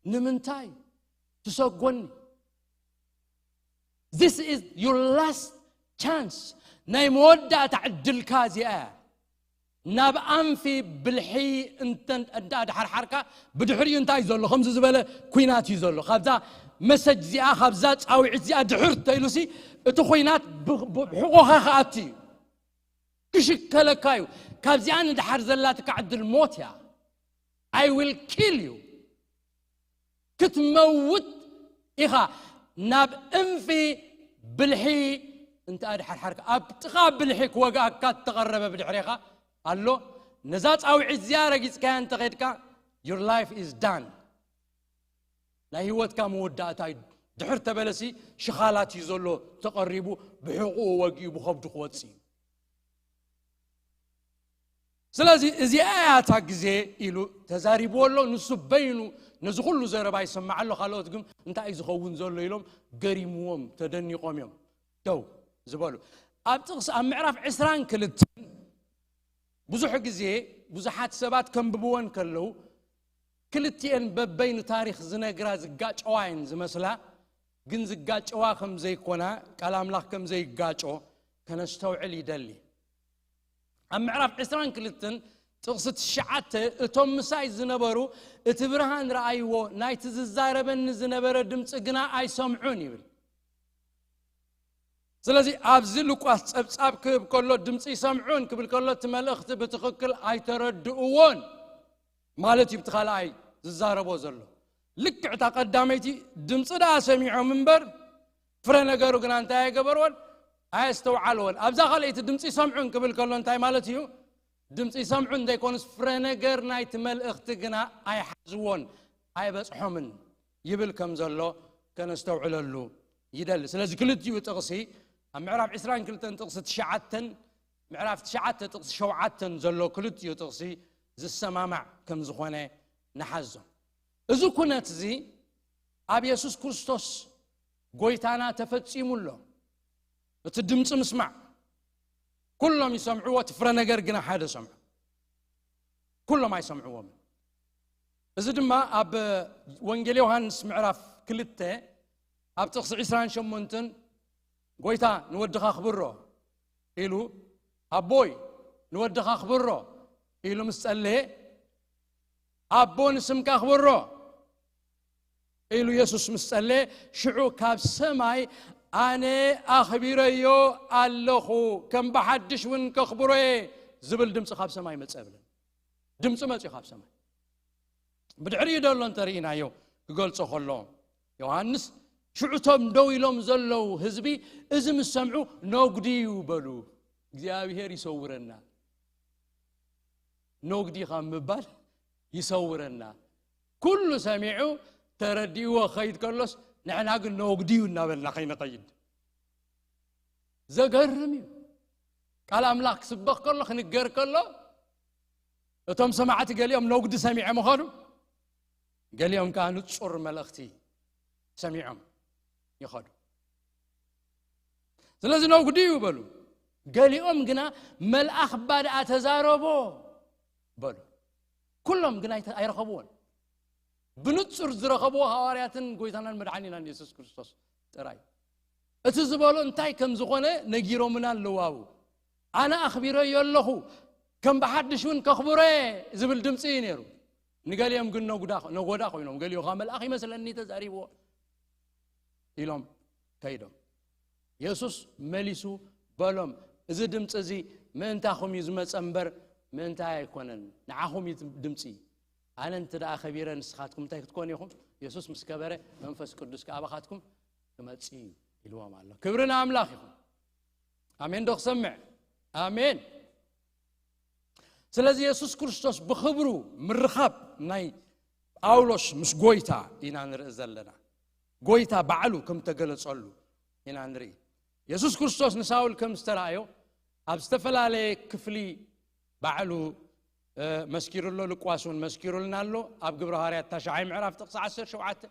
ንምንታይ ትሰጎኒ? This is your last chance። ናይ መወዳእታ ዕድልካ እዚኣ እያ። ናብ ኣንፊ ብልሒ እንተ እንዳ ድሓርሓርካ፣ ብድሕሪኡ እንታይ እዩ ዘሎ? ከምዚ ዝበለ ኲናት እዩ ዘሎ። ካብዛ መሰጅ እዚኣ፣ ካብዛ ጻውዒት እዚኣ ድሕር ተኢሉሲ፣ እቲ ኲናት ብ- ብ- ብሕቖኻ ክኣቱ እዩ። ክሽከለካ እዩ። ካብዚኣ ንድሓር ዘላትካ ዕድል ሞት እያ። I will kill you። ክትመውት ኢኻ። ናብ እንፊ ብልሒ እንተ ኣድሓርሓርካ፣ ኣብ ጥቓ ብልሒ ክወግኣካ እተቐረበ ብድሕሬኻ ኣሎ። ነዛ ጻውዒት እዚኣ ረጊጽካያ እንተ ኸድካ፣ your life is done። ናይ ህይወትካ መወዳእታ እዩ። ድሕር ተበለሲ ሽኻላት እዩ ዘሎ፣ ተቐሪቡ፣ ብሕቑኡ ወጊኡ ብኸብዱ ክወጽእ እዩ። ስለዚ እዚኣ እያ እታ ግዜ ኢሉ ተዛሪብዎ ኣሎ። ንሱ በይኑ ነዚ ኩሉ ዘረባ ይሰማዕ ኣሎ። ካልኦት ግን እንታይ እዩ ዝኸውን ዘሎ ኢሎም ገሪምዎም፣ ተደኒቖም እዮም ደው ዝበሉ። ኣብ ጥቕሲ፣ ኣብ ምዕራፍ ዕስራን ክልተን ብዙሕ ግዜ ብዙሓት ሰባት ከንብብወን ከለዉ ክልቲኤን በበይኑ ታሪኽ ዝነግራ ዝጋጨዋ እየን ዝመስላ፣ ግን ዝጋጨዋ ከም ዘይኮና፣ ቃል ኣምላኽ ከም ዘይጋጮ ከነስተውዕል ይደሊ። ኣብ ምዕራፍ ዕስራን ክልተን ጥቕሲ ትሽዓተ፣ እቶም ምሳይ ዝነበሩ እቲ ብርሃን ረኣይዎ፣ ናይቲ ዝዛረበኒ ዝነበረ ድምፂ ግና ኣይሰምዑን ይብል። ስለዚ ኣብዚ ሉቃስ ጸብጻብ ክህብ ከሎ ድምፂ ይሰምዑን ክብል ከሎ እቲ መልእኽቲ ብትኽክል ኣይተረድእዎን ማለት እዩ። ብቲ ካልኣይ ዝዛረቦ ዘሎ ልክዕ እታ ቀዳመይቲ ድምፂ ደኣ ሰሚዖም እምበር ፍረ ነገሩ ግና እንታይ ኣይገበርዎን? ኣየስተውዓልዎን። ኣብዛ ካልኣይቲ ድምፂ ይሰምዑን ክብል ከሎ እንታይ ማለት እዩ? ድምፂ ይሰምዑን ዘይኮኑስ ፍረ ነገር ናይቲ መልእኽቲ ግና ኣይሓዝዎን፣ ኣይበፅሖምን ይብል ከም ዘሎ ከነስተውዕለሉ ይደሊ። ስለዚ ክልቲኡ ጥቕሲ ኣብ ምዕራፍ ዕስራን ክልተን ጥቕሲ ትሽዓተን ምዕራፍ ትሽዓተ ጥቕሲ ሸውዓተን ዘሎ ክልቲኡ ጥቕሲ ዝሰማማዕ ከም ዝኾነ ንሓዞ። እዚ ኩነት እዚ ኣብ የሱስ ክርስቶስ ጎይታና ተፈጺሙ ኣሎ። እቲ ድምፂ ምስማዕ፣ ኩሎም ይሰምዕዎ፣ እቲ ፍረ ነገር ግና ሓደ ሰምዑ። ኩሎም ኣይሰምዕዎምን። እዚ ድማ ኣብ ወንጌል ዮሃንስ ምዕራፍ ክልተ ኣብ ጥቕሲ ዕስራን ሸሞንተን ጎይታ ንወድኻ ኣኽብሮ ኢሉ፣ ኣቦይ ንወድኻ ኣኽብሮ ኢሉ ምስ ጸለየ፣ ኣቦ ንስምካ ኣኽብሮ ኢሉ የሱስ ምስ ጸለየ፣ ሽዑ ካብ ሰማይ ኣነ ኣኽቢረዮ ኣለኹ፣ ከም ብሓድሽ እውን ከኽብሮ እየ ዝብል ድምፂ ካብ ሰማይ መጸ ብለን። ድምፂ መፅዩ ካብ ሰማይ። ብድሕሪኡ ዘሎ እንተርኢናዮ ክገልጾ ከሎ ዮሃንስ፣ ሽዑ እቶም ደው ኢሎም ዘለዉ ህዝቢ እዚ ምስ ሰምዑ ነጉዲ እዩ በሉ። እግዚኣብሔር ይሰውረና። ነጉዲ ካብ ምባል ይሰውረና። ኩሉ ሰሚዑ ተረዲእዎ ክኸይድ ከሎስ ንሕና ግን ነጉዲ እዩ እናበልና ከይንኸይድ። ዘገርም እዩ። ቃል ኣምላኽ ክስበኽ ከሎ፣ ክንገር ከሎ፣ እቶም ሰማዕቲ ገሊኦም ነጉዲ ሰሚዖም ይኸዱ፣ ገሊኦም ከዓ ንጹር መልእኽቲ ሰሚዖም ይኸዱ። ስለዚ ነጉዲ እዩ በሉ። ገሊኦም ግና፣ "መልኣኽ እባ ደኣ ተዛረቦ" በሉ። ኩሎም ግን ኣይተ-፣ ኣይረኸብዎን። ብንጹር ዝረኸብዎ ሃዋርያትን ጎይታናን መድሓኒናን የሱስ ክርስቶስ ጥራይ። እቲ ዝበሎ እንታይ ከም ዝኾነ ነጊሮምና ኣለዉ። ኣብኡ፣ "ኣነ ኣኽቢረዮ ኣለኹ፣ ከም ብሓድሽ እውን ከኽብሮ እየ" ዝብል ድምጺ እዩ ነይሩ። ንገሊኦም ግን ነጉዳ-፣ ነጎዳ ኮይኖም፣ ገሊኡ ኸዓ "መልኣኽ ይመስለኒ ተዛሪብዎ" ኢሎም ከይዶም። የሱስ መሊሱ በሎም፣ "እዚ ድምጺ እዚ ምእንታኹም እዩ ዝመጸ እምበር ምእንታይ ኣይኮነን፣ ንዓኹም እዩ ድምጺ። ኣነ እንተ ደኣ ከቢረ ንስኻትኩም እንታይ ክትኮኑ ኢኹም?" የሱስ ምስ ከበረ መንፈስ ቅዱስ ከኣ ኣባኻትኩም ክመጽእ እዩ ኢልዎም ኣሎ። ክብሪ ንኣምላኽ ይኹን። ኣሜን ዶ ክሰምዕ? ኣሜን። ስለዚ የሱስ ክርስቶስ ብኽብሩ ምርኻብ ናይ ጳውሎስ ምስ ጎይታ ኢና ንርኢ ዘለና። ጎይታ ባዕሉ ከም ተገለጸሉ ኢና ንርኢ። የሱስ ክርስቶስ ንሳውል ከም ዝተራእዮ ኣብ ዝተፈላለየ ክፍሊ ባዕሉ፣ እ፣ መስኪሩ ኣሎ። ሉቃስ እውን መስኪሩልና ኣሎ። ኣብ ግብረ ሃዋርያት ታሽዓይ ምዕራፍ ጥቕሲ ዓሰርተ ሸውዓተ፣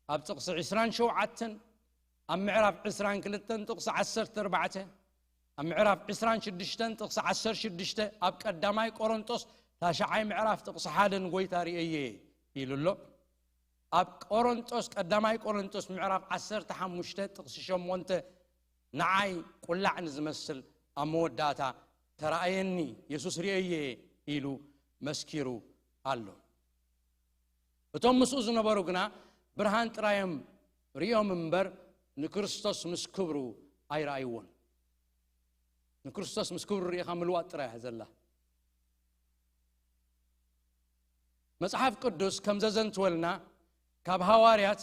ኣብ ጥቕሲ ዕስራን ሸውዓተን፣ ኣብ ምዕራፍ ዕስራን ክልተን ጥቕሲ ዓሰርተ ኣርባዕተ፣ ኣብ ምዕራፍ ዕስራን ሽዱሽተን ጥቕሲ ዓሰርተ ሽዱሽተ፣ ኣብ ቀዳማይ ቆሮንጦስ ታሽዓይ ምዕራፍ ጥቕሲ ሓደን ጎይታ ርእየ ኢሉ ኣሎ። ኣብ ቆሮንጦስ፣ ቀዳማይ ቆሮንጦስ ምዕራፍ ዓሰርተ ሓሙሽተ ጥቕሲ ሸሞንተ፣ "ንዓይ ቁላዕ ንዝመስል ኣብ መወዳእታ ተራእየኒ፣ የሱስ ርእየ" ኢሉ መስኪሩ ኣሎ። እቶም ምስኡ ዝነበሩ ግና ብርሃን ጥራዮም ርእዮም እምበር ንክርስቶስ ምስ ክብሩ ኣይረኣይዎን። ንክርስቶስ ምስ ክብሩ ርኢኻ ምልዋጥ ጥራይ እያ ዘላ። መጽሓፍ ቅዱስ ከም ዘዘንትወልና፣ ካብ ሃዋርያት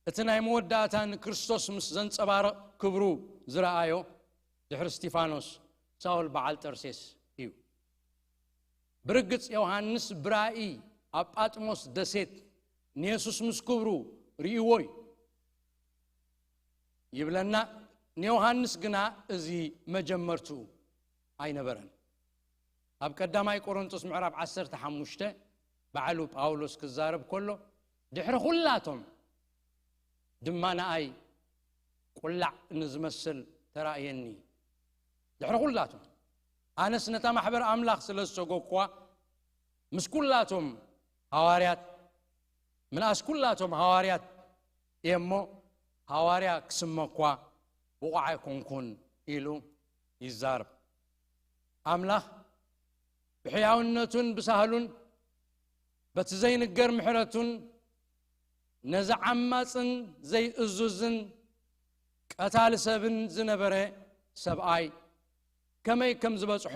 እቲ ናይ መወዳእታ ንክርስቶስ ምስ ዘንጸባርቕ ክብሩ ዝረኣዮ ድሕሪ እስጢፋኖስ ሳውል በዓል ጠርሴስ እዩ። ብርግጽ ዮሃንስ ብራእይ ኣብ ጳጥሞስ ደሴት ንየሱስ ምስ ክብሩ ርእይዎ እዩ ይብለና። ንዮሃንስ ግና እዚ መጀመርትኡ ኣይነበረን። ኣብ ቀዳማይ ቆሮንቶስ ምዕራፍ ዓሰርተ ሓሙሽተ ባዕሉ ጳውሎስ ክዛረብ ከሎ፣ ድሕሪ ኩላቶም ድማ ንኣይ ቁላዕ ንዝመስል ተራእየኒ። ድሕሪ ኩላቶም፣ ኣነስ ነታ ማሕበር ኣምላኽ ስለ ዝሰጎግኳ፣ ምስ ኩላቶም ሃዋርያት፣ ምንኣስ ኩላቶም ሃዋርያት እየ እሞ፣ ሃዋርያ ክስመ እኳ ብቑዕ ኣይኮንኩን ኢሉ ይዛረብ። ኣምላኽ ብሕያውነቱን ብሳህሉን በቲ ዘይንገር ምሕረቱን ነዚ ዓማጽን ዘይእዙዝን ቀታሊ ሰብን ዝነበረ ሰብኣይ ከመይ ከም ዝበጽሖ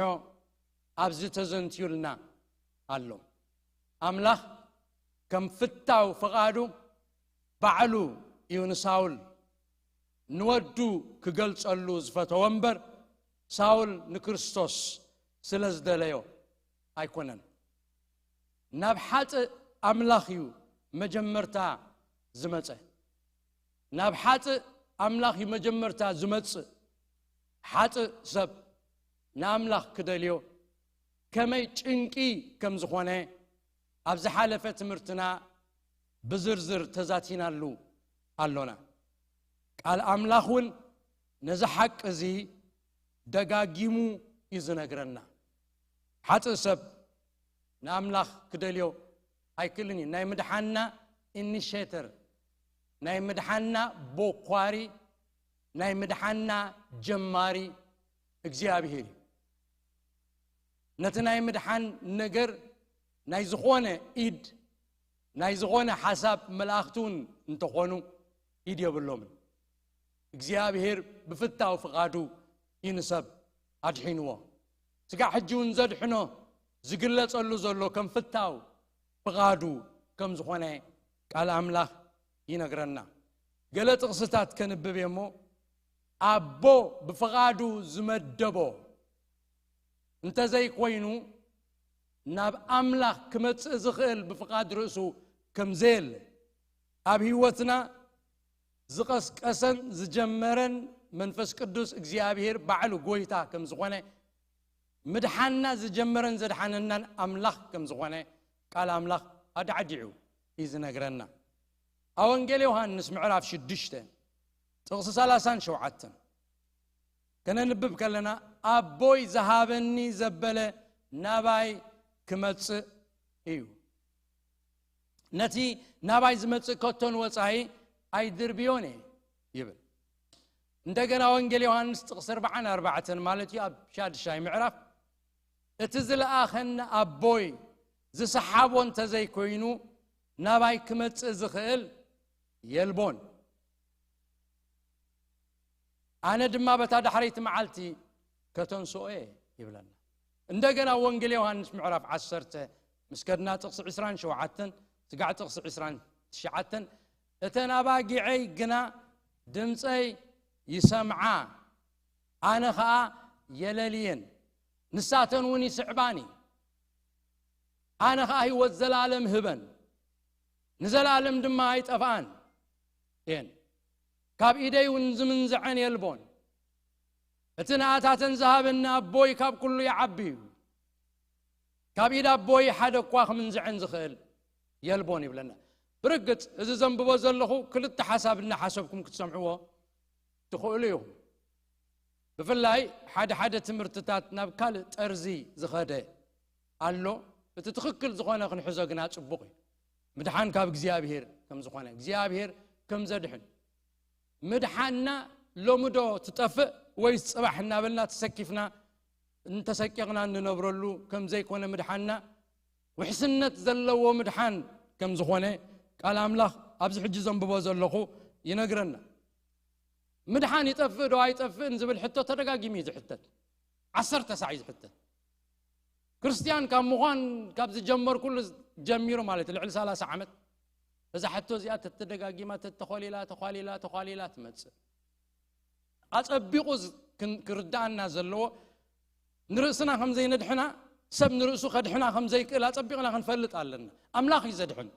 ኣብዚ ተዘንትዩልና ኣሎ። ኣምላኽ ከም ፍታው ፍቓዱ ባዕሉ እዩ ንሳውል ንወዱ ክገልጸሉ ዝፈተወ እምበር፣ ሳውል ንክርስቶስ ስለ ዝደለዮ ኣይኮነን። ናብ ሓጥእ ኣምላኽ እዩ መጀመርታ ዝመጸ። ናብ ሓጥእ ኣምላኽ እዩ መጀመርታ ዝመጽእ። ሓጥእ ሰብ ንኣምላኽ ክደልዮ ከመይ ጭንቂ ከም ዝኾነ ኣብ ዝሓለፈ ትምህርትና ብዝርዝር ተዛቲናሉ ኣሎና። ቃል ኣምላኽ እውን ነዚ ሓቂ እዚ ደጋጊሙ እዩ ዝነግረና። ሓጥእ ሰብ ንኣምላኽ ክደልዮ ኣይክእልን እዩ። ናይ ምድሓንና ኢኒሼተር፣ ናይ ምድሓንና ቦኳሪ፣ ናይ ምድሓንና ጀማሪ እግዚኣብሄር እዩ። ነቲ ናይ ምድሓን ነገር ናይ ዝኾነ ኢድ፣ ናይ ዝኾነ ሓሳብ መላእኽቲ እውን እንተኾኑ ኢድ የብሎምን። እግዚኣብሄር ብፍታው ፍቓዱ እዩ ንሰብ ኣድሒንዎ። ስጋዕ ሕጂ እውን ዘድሕኖ ዝግለጸሉ ዘሎ ከም ፍታው ፍቓዱ ከም ዝኾነ ቃል ኣምላኽ ይነግረና። ገለ ጥቕስታት ከንብብ እየ እሞ፣ ኣቦ ብፍቓዱ ዝመደቦ እንተዘይኮይኑ፣ ናብ ኣምላኽ ክመጽእ ዝኽእል ብፍቓድ ርእሱ ከም ዘየለ፣ ኣብ ህይወትና ዝቐስቀሰን ዝጀመረን መንፈስ ቅዱስ እግዚኣብሄር ባዕሉ ጎይታ ከም ዝኾነ፣ ምድሓንና ዝጀመረን ዘድሓነናን ኣምላኽ ከም ዝኾነ ቃል ኣምላኽ ኣዳዕዲዑ እዩ ዝነግረና። ኣብ ወንጌል ዮሃንስ ምዕራፍ ሽዱሽተ ጥቕሲ ሰላሳን ሸውዓተን፣ ከነንብብ ከለና ኣቦይ ዝሃበኒ ዘበለ ናባይ ክመጽእ እዩ። ነቲ ናባይ ዝመጽእ ከቶን ወጻኢ ኣይድርብዮን እየ ይብል። እንደገና ወንጌል ዮሃንስ ጥቕሲ ኣርባዓን ኣርባዕተን ማለት እዩ ኣብ ሻድሻይ ምዕራፍ እቲ ዝለኣኸኒ ኣቦይ ዝሰሓቦ እንተዘይኮይኑ ናባይ ክመጽእ ዝኽእል የልቦን። ኣነ ድማ በታ ዳሕረይቲ መዓልቲ ከተንስኦ እየ ይብለና። እንደገና ወንጌል ዮሃንስ ምዕራፍ ዓሰርተ ምስ ከድና ጥቕሲ ዕስራን ሸውዓተን ስጋዕ ጥቕሲ ዕስራን ትሽዓተን እተን ኣባጊዐይ ግና ድምፀይ ይሰምዓ ኣነ ኸኣ የለልየን ንሳተን እውን ይስዕባኒ። ኣነ ኸኣ ህይወት ዘለኣለም ህበን ንዘለኣለም ድማ ኣይጠፍኣን እየን። ካብ ኢደይ እውን ዝምንዝዐን የልቦን። እቲ ንኣታተን ዝሃበኒ ኣቦይ ካብ ኩሉ ይዓቢ እዩ። ካብ ኢድ ኣቦይ ሓደ እኳ ክምንዝዐን ዝኽእል የልቦን ይብለና። ብርግጽ እዚ ዘንብቦ ዘለኹ ክልተ ሓሳብ እናሓሰብኩም ክትሰምዕዎ ትኽእሉ ኢኹም። ብፍላይ ሓደ ሓደ ትምህርትታት ናብ ካልእ ጠርዚ ዝኸደ ኣሎ። እቲ ትኽክል ዝኾነ ክንሕዞ ግና ጽቡቕ እዩ። ምድሓን ካብ እግዚኣብሔር ከም ዝኾነ እግዚኣብሔር ከም ዘድሕን ምድሓንና ሎሚ ዶ ትጠፍእ ወይስ ጽባሕ እናበልና ተሰኪፍና እንተሰቂቕና እንነብረሉ ከም ዘይኮነ ምድሓንና ውሕስነት ዘለዎ ምድሓን ከም ዝኾነ ቃል ኣምላኽ ኣብዚ ሕጂ ዘንብቦ ዘለኹ ይነግረና። ምድሓን ይጠፍእ ዶ ኣይጠፍእን ዝብል ሕቶ ተደጋጊሙ እዩ ዝሕተት። ዓሰርተ ሳዕ እዩ ዝሕተት። ክርስትያን ካብ ምዃን ካብ ዝጀመርኩሉ ጀሚሩ ማለት እዩ፣ ልዕሊ ሰላሳ ዓመት እዛ ሕቶ እዚኣ ተተደጋጊማ ተተኾሊላ ተዃሊላ ተዃሊላ ትመጽእ። ኣጸቢቑ ዝ- ክን- ክርድኣና ዘለዎ ንርእስና ከም ዘይነድሕና ሰብ ንርእሱ ከድሕና ከም ዘይክእል ኣጸቢቕና ክንፈልጥ ኣለና። ኣምላኽ እዩ ዘድሕን።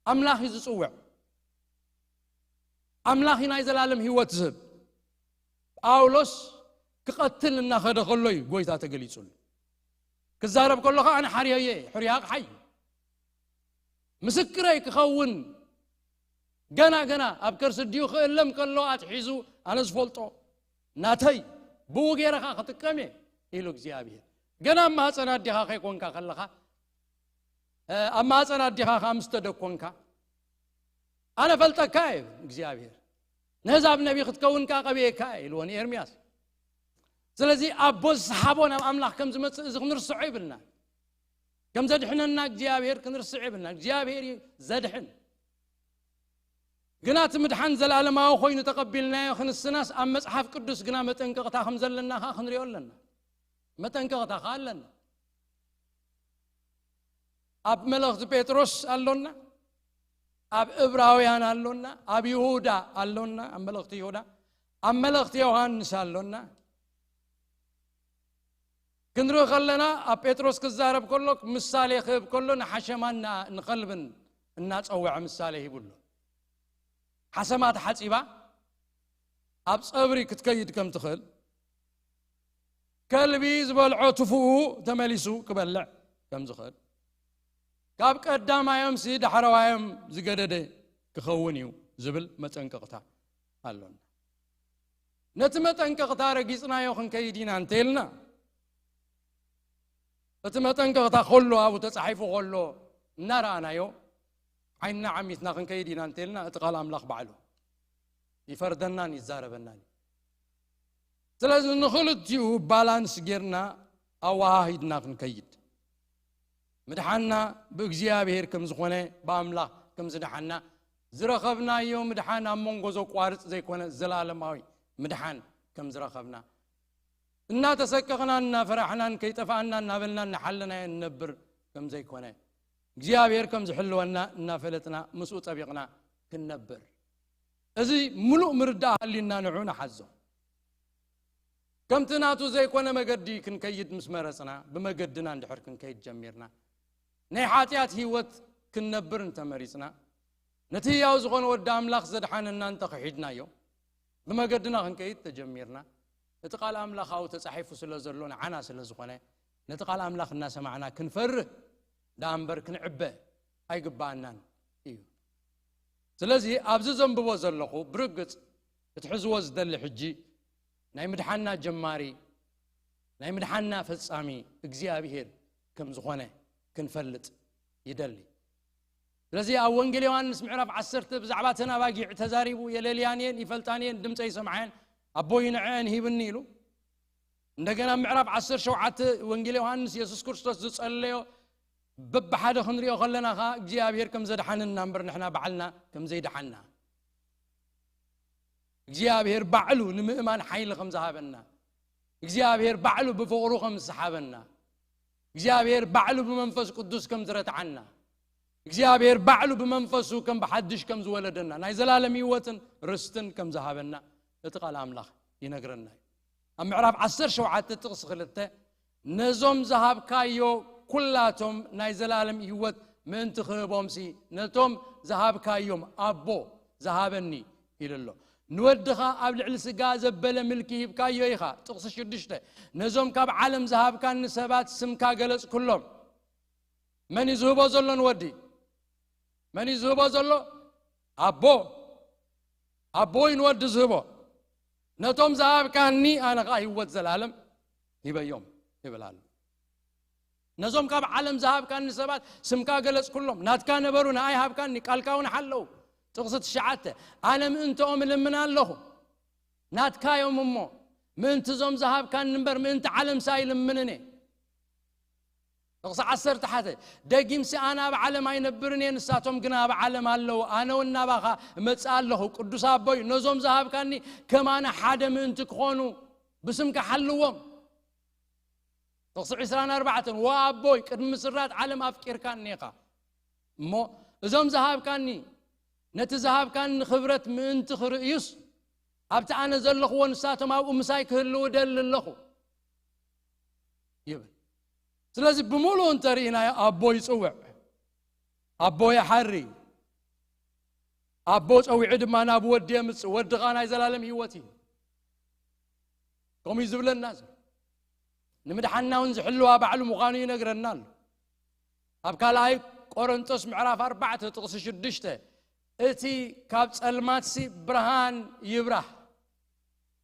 ኣምላኽ እዩ ዝጽውዕ። ኣምላኽ እዩ ናይ ዘላለም ህይወት ዝህብ። ጳውሎስ ክቐትል እናኸደ ከሎ እዩ ጎይታ ተገሊጹሉ። ክዛረብ ከሎ ኸዓ ኣነ ሓርዮየ ሕሩይ ኣቕሓ እዩ። ምስክረይ ክኸውን ገና ገና ኣብ ከርሲ ኣዲኡ ክእለም ከሎ ኣትሒዙ ኣነ ዝፈልጦ ናተይ ብኡ ገይረ ኸዓ ክጥቀም እየ ኢሉ እግዚኣብሔር። ገና ኣብ ማህፀን ኣዴኻ ከይኮንካ ከለኻ ኣብ ማህፀን ኣዴኻ ኸዓ ምስ ተደኮንካ ኣነ ፈልጠካ እየ እግዚኣብሔር። ነህዛብ ነቢ ክትከውን ከኣ ቀብኤካ እየ ኢልዎ ንኤርምያስ። ስለዚ ኣቦ ዝሰሓቦ ናብ ኣምላኽ ከም ዝመጽእ እዚ ክንርስዖ ይብልና። ከም ዘድሕነና እግዚኣብሔር ክንርስዕ ይብልና። እግዚኣብሔር እዩ ዘድሕን። ግና እቲ ምድሓን ዘለኣለማዊ ኮይኑ ተቐቢልናዮ ክንስናስ ኣብ መጽሓፍ ቅዱስ ግና መጠንቀቕታ ከም ዘለና ከኣ ክንሪኦ ኣለና። መጠንቀቕታ ከኣ ኣለና። ኣብ መልእኽቲ ጴጥሮስ ኣሎና፣ ኣብ እብራውያን ኣሎና፣ ኣብ ይሁዳ ኣሎና፣ ኣብ መልእኽቲ ይሁዳ፣ ኣብ መልእኽቲ ዮሃንስ ኣሎና። ክንርኢ ከለና ኣብ ጴጥሮስ ክዛረብ ከሎ ምሳሌ ክህብ ከሎ ንሓሸማን ንኸልብን እናጸወዐ ምሳሌ ሂቡ ኣሎ። ሓሰማ ተሓጺባ ኣብ ጸብሪ ክትከይድ ከም ትኽእል፣ ከልቢ ዝበልዖ ትፉኡ ተመሊሱ ክበልዕ ከም ዝኽእል፣ ካብ ቀዳማዮምሲ ዳሕረዋዮም ዝገደደ ክኸውን እዩ ዝብል መጠንቀቕታ ኣሎና። ነቲ መጠንቀቕታ ረጊጽናዮ ክንከይድ ኢና እንተኢልና፣ እቲ መጠንቀቕታ ከሎ ኣብኡ ተጻሒፉ ከሎ እናረኣናዮ ዓይንና ዓሚትና ክንከይድ ኢና እንተኢልና፣ እቲ ቃል ኣምላኽ ባዕሉ ይፈርደናን ይዛረበናን እዩ። ስለዚ ንኽልቲኡ ባላንስ ጌርና ኣወሃሂድና ክንከይድ፣ ምድሓንና ብእግዚኣብሔር ከም ዝኾነ፣ ብኣምላኽ ከም ዝደሓንና፣ ዝረኸብናዮ ምድሓን ኣብ መንጎ ዘቋርጽ ዘይኮነ ዘላለማዊ ምድሓን ከም ዝረኸብና፣ እናተሰቀቕናን እናፈራሕናን ከይጠፍኣና እናበልና እናሓለናዮ ንነብር ከም ዘይኮነ፣ እግዚኣብሔር ከም ዝሕልወና እናፈለጥና ምስኡ ጠቢቕና ክንነብር፣ እዚ ምሉእ ምርዳእ ሃልዩና ንዑ ንሓዞ። ከምቲ ናቱ ዘይኮነ መገዲ ክንከይድ ምስ መረጽና፣ ብመገድና እንድሕር ክንከይድ ጀሚርና፣ ናይ ሓጢኣት ህይወት ክንነብር እንተመሪጽና፣ ነቲ ህያው ዝኾነ ወዲ ኣምላኽ ዘድሓነና እንተኽሒድናዮ፣ ብመገድና ክንከይድ ተጀሚርና፣ እቲ ቃል ኣምላኽ ኣብኡ ተጻሒፉ ስለ ዘሎ፣ ንዓና ስለ ዝኾነ፣ ነቲ ቃል ኣምላኽ እናሰማዕና ክንፈርህ ደኣ እምበር ክንዕበ ኣይግባኣናን እዩ። ስለዚ ኣብዚ ዘንብቦ ዘለኹ ብርግጽ ክትሕዝዎ ዝደሊ ሕጂ ናይ ምድሓና ጀማሪ፣ ናይ ምድሓና ፈጻሚ እግዚኣብሔር ከም ዝኾነ ክንፈልጥ ይደሊ። ስለዚ ኣብ ወንጌል ዮሃንስ ምዕራፍ ዓሰርተ ብዛዕባ እተን ኣባጊዕ ተዛሪቡ፣ "የለልያን እየን፣ ይፈልጣን እየን፣ ድምፀይ ይሰምዓየን፣ ኣቦይ ንዐአን ሂብኒ" ኢሉ። እንደገና ምዕራፍ ዓሰርተ ሸውዓተ ወንጌል ዮሃንስ የሱስ ክርስቶስ ዝጸለዮ በብሓደ ክንሪኦ ከለና ኸኣ እግዚኣብሔር ከም ዘድሓነና እምበር ንሕና ባዕልና ከም ዘይደሓና፣ እግዚኣብሔር ባዕሉ ንምእማን ሓይሊ ከም ዝሃበና፣ እግዚኣብሔር ባዕሉ ብፍቕሩ ከም ዝሰሓበና፣ እግዚኣብሔር ባዕሉ ብመንፈስ ቅዱስ ከም ዝረትዓና፣ እግዚኣብሔር ባዕሉ ብመንፈሱ ከም ብሓድሽ ከም ዝወለደና፣ ናይ ዘላለም ህይወትን ርስትን ከም ዝሃበና እቲ ቃል ኣምላኽ ይነግረና እዩ። ኣብ ምዕራፍ ዓሰርተ ሸውዓተ ጥቕሲ ክልተ፣ "ነዞም ዝሃብካዮ ኩላቶም ናይ ዘላለም ህይወት ምእንቲ ክህቦምሲ፣ ነቶም ዝሃብካዮም ኣቦ ዝሃበኒ" ኢሉ ኣሎ። "ንወድኻ ኣብ ልዕሊ ስጋ ዘበለ ምልኪ ሂብካዮ ኢኻ" ጥቕሲ ሽዱሽተ፣ "ነዞም ካብ ዓለም ዝሃብካኒ ሰባት ስምካ ገለጽኩሎም" መን እዩ ዝህቦ ዘሎ ንወዲ? መን እዩ ዝህቦ ዘሎ? ኣቦ። ኣቦ እዩ ንወዲ ዝህቦ። "ነቶም ዝሃብካኒ ኣነ ኸኣ ህይወት ዘላለም ሂበዮም" ይብል ኣሎ። "ነዞም ካብ ዓለም ዝሃብካኒ ሰባት ስምካ ገለጽኩሎም፣ ናትካ ነበሩ፣ ንኣይ ሃብካኒ፣ ቃልካ እውን ሓለዉ" ጥቕሲ ትሽዓተ፣ "ኣነ ምእንትኦም እልምን ኣለኹ፣ ናትካ እዮም እሞ፣ ምእንቲ እዞም ዝሃብካኒ እምበር ምእንቲ ዓለምሲ ኣይልምንን እየ" ጥቕሲ ዓሰርተ ሓደ፣ "ደጊምሲ ኣነ ኣብ ዓለም ኣይነብርን እየ፣ ንሳቶም ግና ኣብ ዓለም ኣለዉ፣ ኣነ እውን ናባኻ እመጽእ ኣለኹ። ቅዱስ ኣቦይ፣ ነዞም ዝሃብካኒ ከም ኣነ ሓደ ምእንቲ ክኾኑ ብስምካ ሓልዎም" ጥቕሲ ዕስራን ኣርባዕተን፣ "ወኣቦይ፣ ቅድሚ ምስራት ዓለም ኣፍቂርካኒ ኢኻ እሞ፣ እዞም ዝሃብካኒ፣ ነቲ ዝሃብካኒ ክብረት ምእንቲ ክርእዩስ፣ ኣብቲ ኣነ ዘለኽዎ ንሳቶም ኣብኡ ምሳይ ክህልዉ እደሊ ኣለኹ" ይብል። ስለዚ ብምሉኡ እንተርኢናዮ ኣቦ ይጽውዕ፣ ኣቦ ይሓሪ፣ ኣቦ ጸዊዑ ድማ ናብ ወዲ የምጽእ፣ ወዲ ኸኣ ናይ ዘላለም ህይወት እዩ። ከምኡ እዩ ዝብለና ዘሎ። ንምድሓንና እውን ዝሕልዋ ባዕሉ ምዃኑ ይነግረና ኣሎ። ኣብ ካልኣይ ቆሮንቶስ ምዕራፍ ኣርባዕተ ጥቕሲ ሽዱሽተ፣ "እቲ ካብ ጸልማትሲ ብርሃን ይብራህ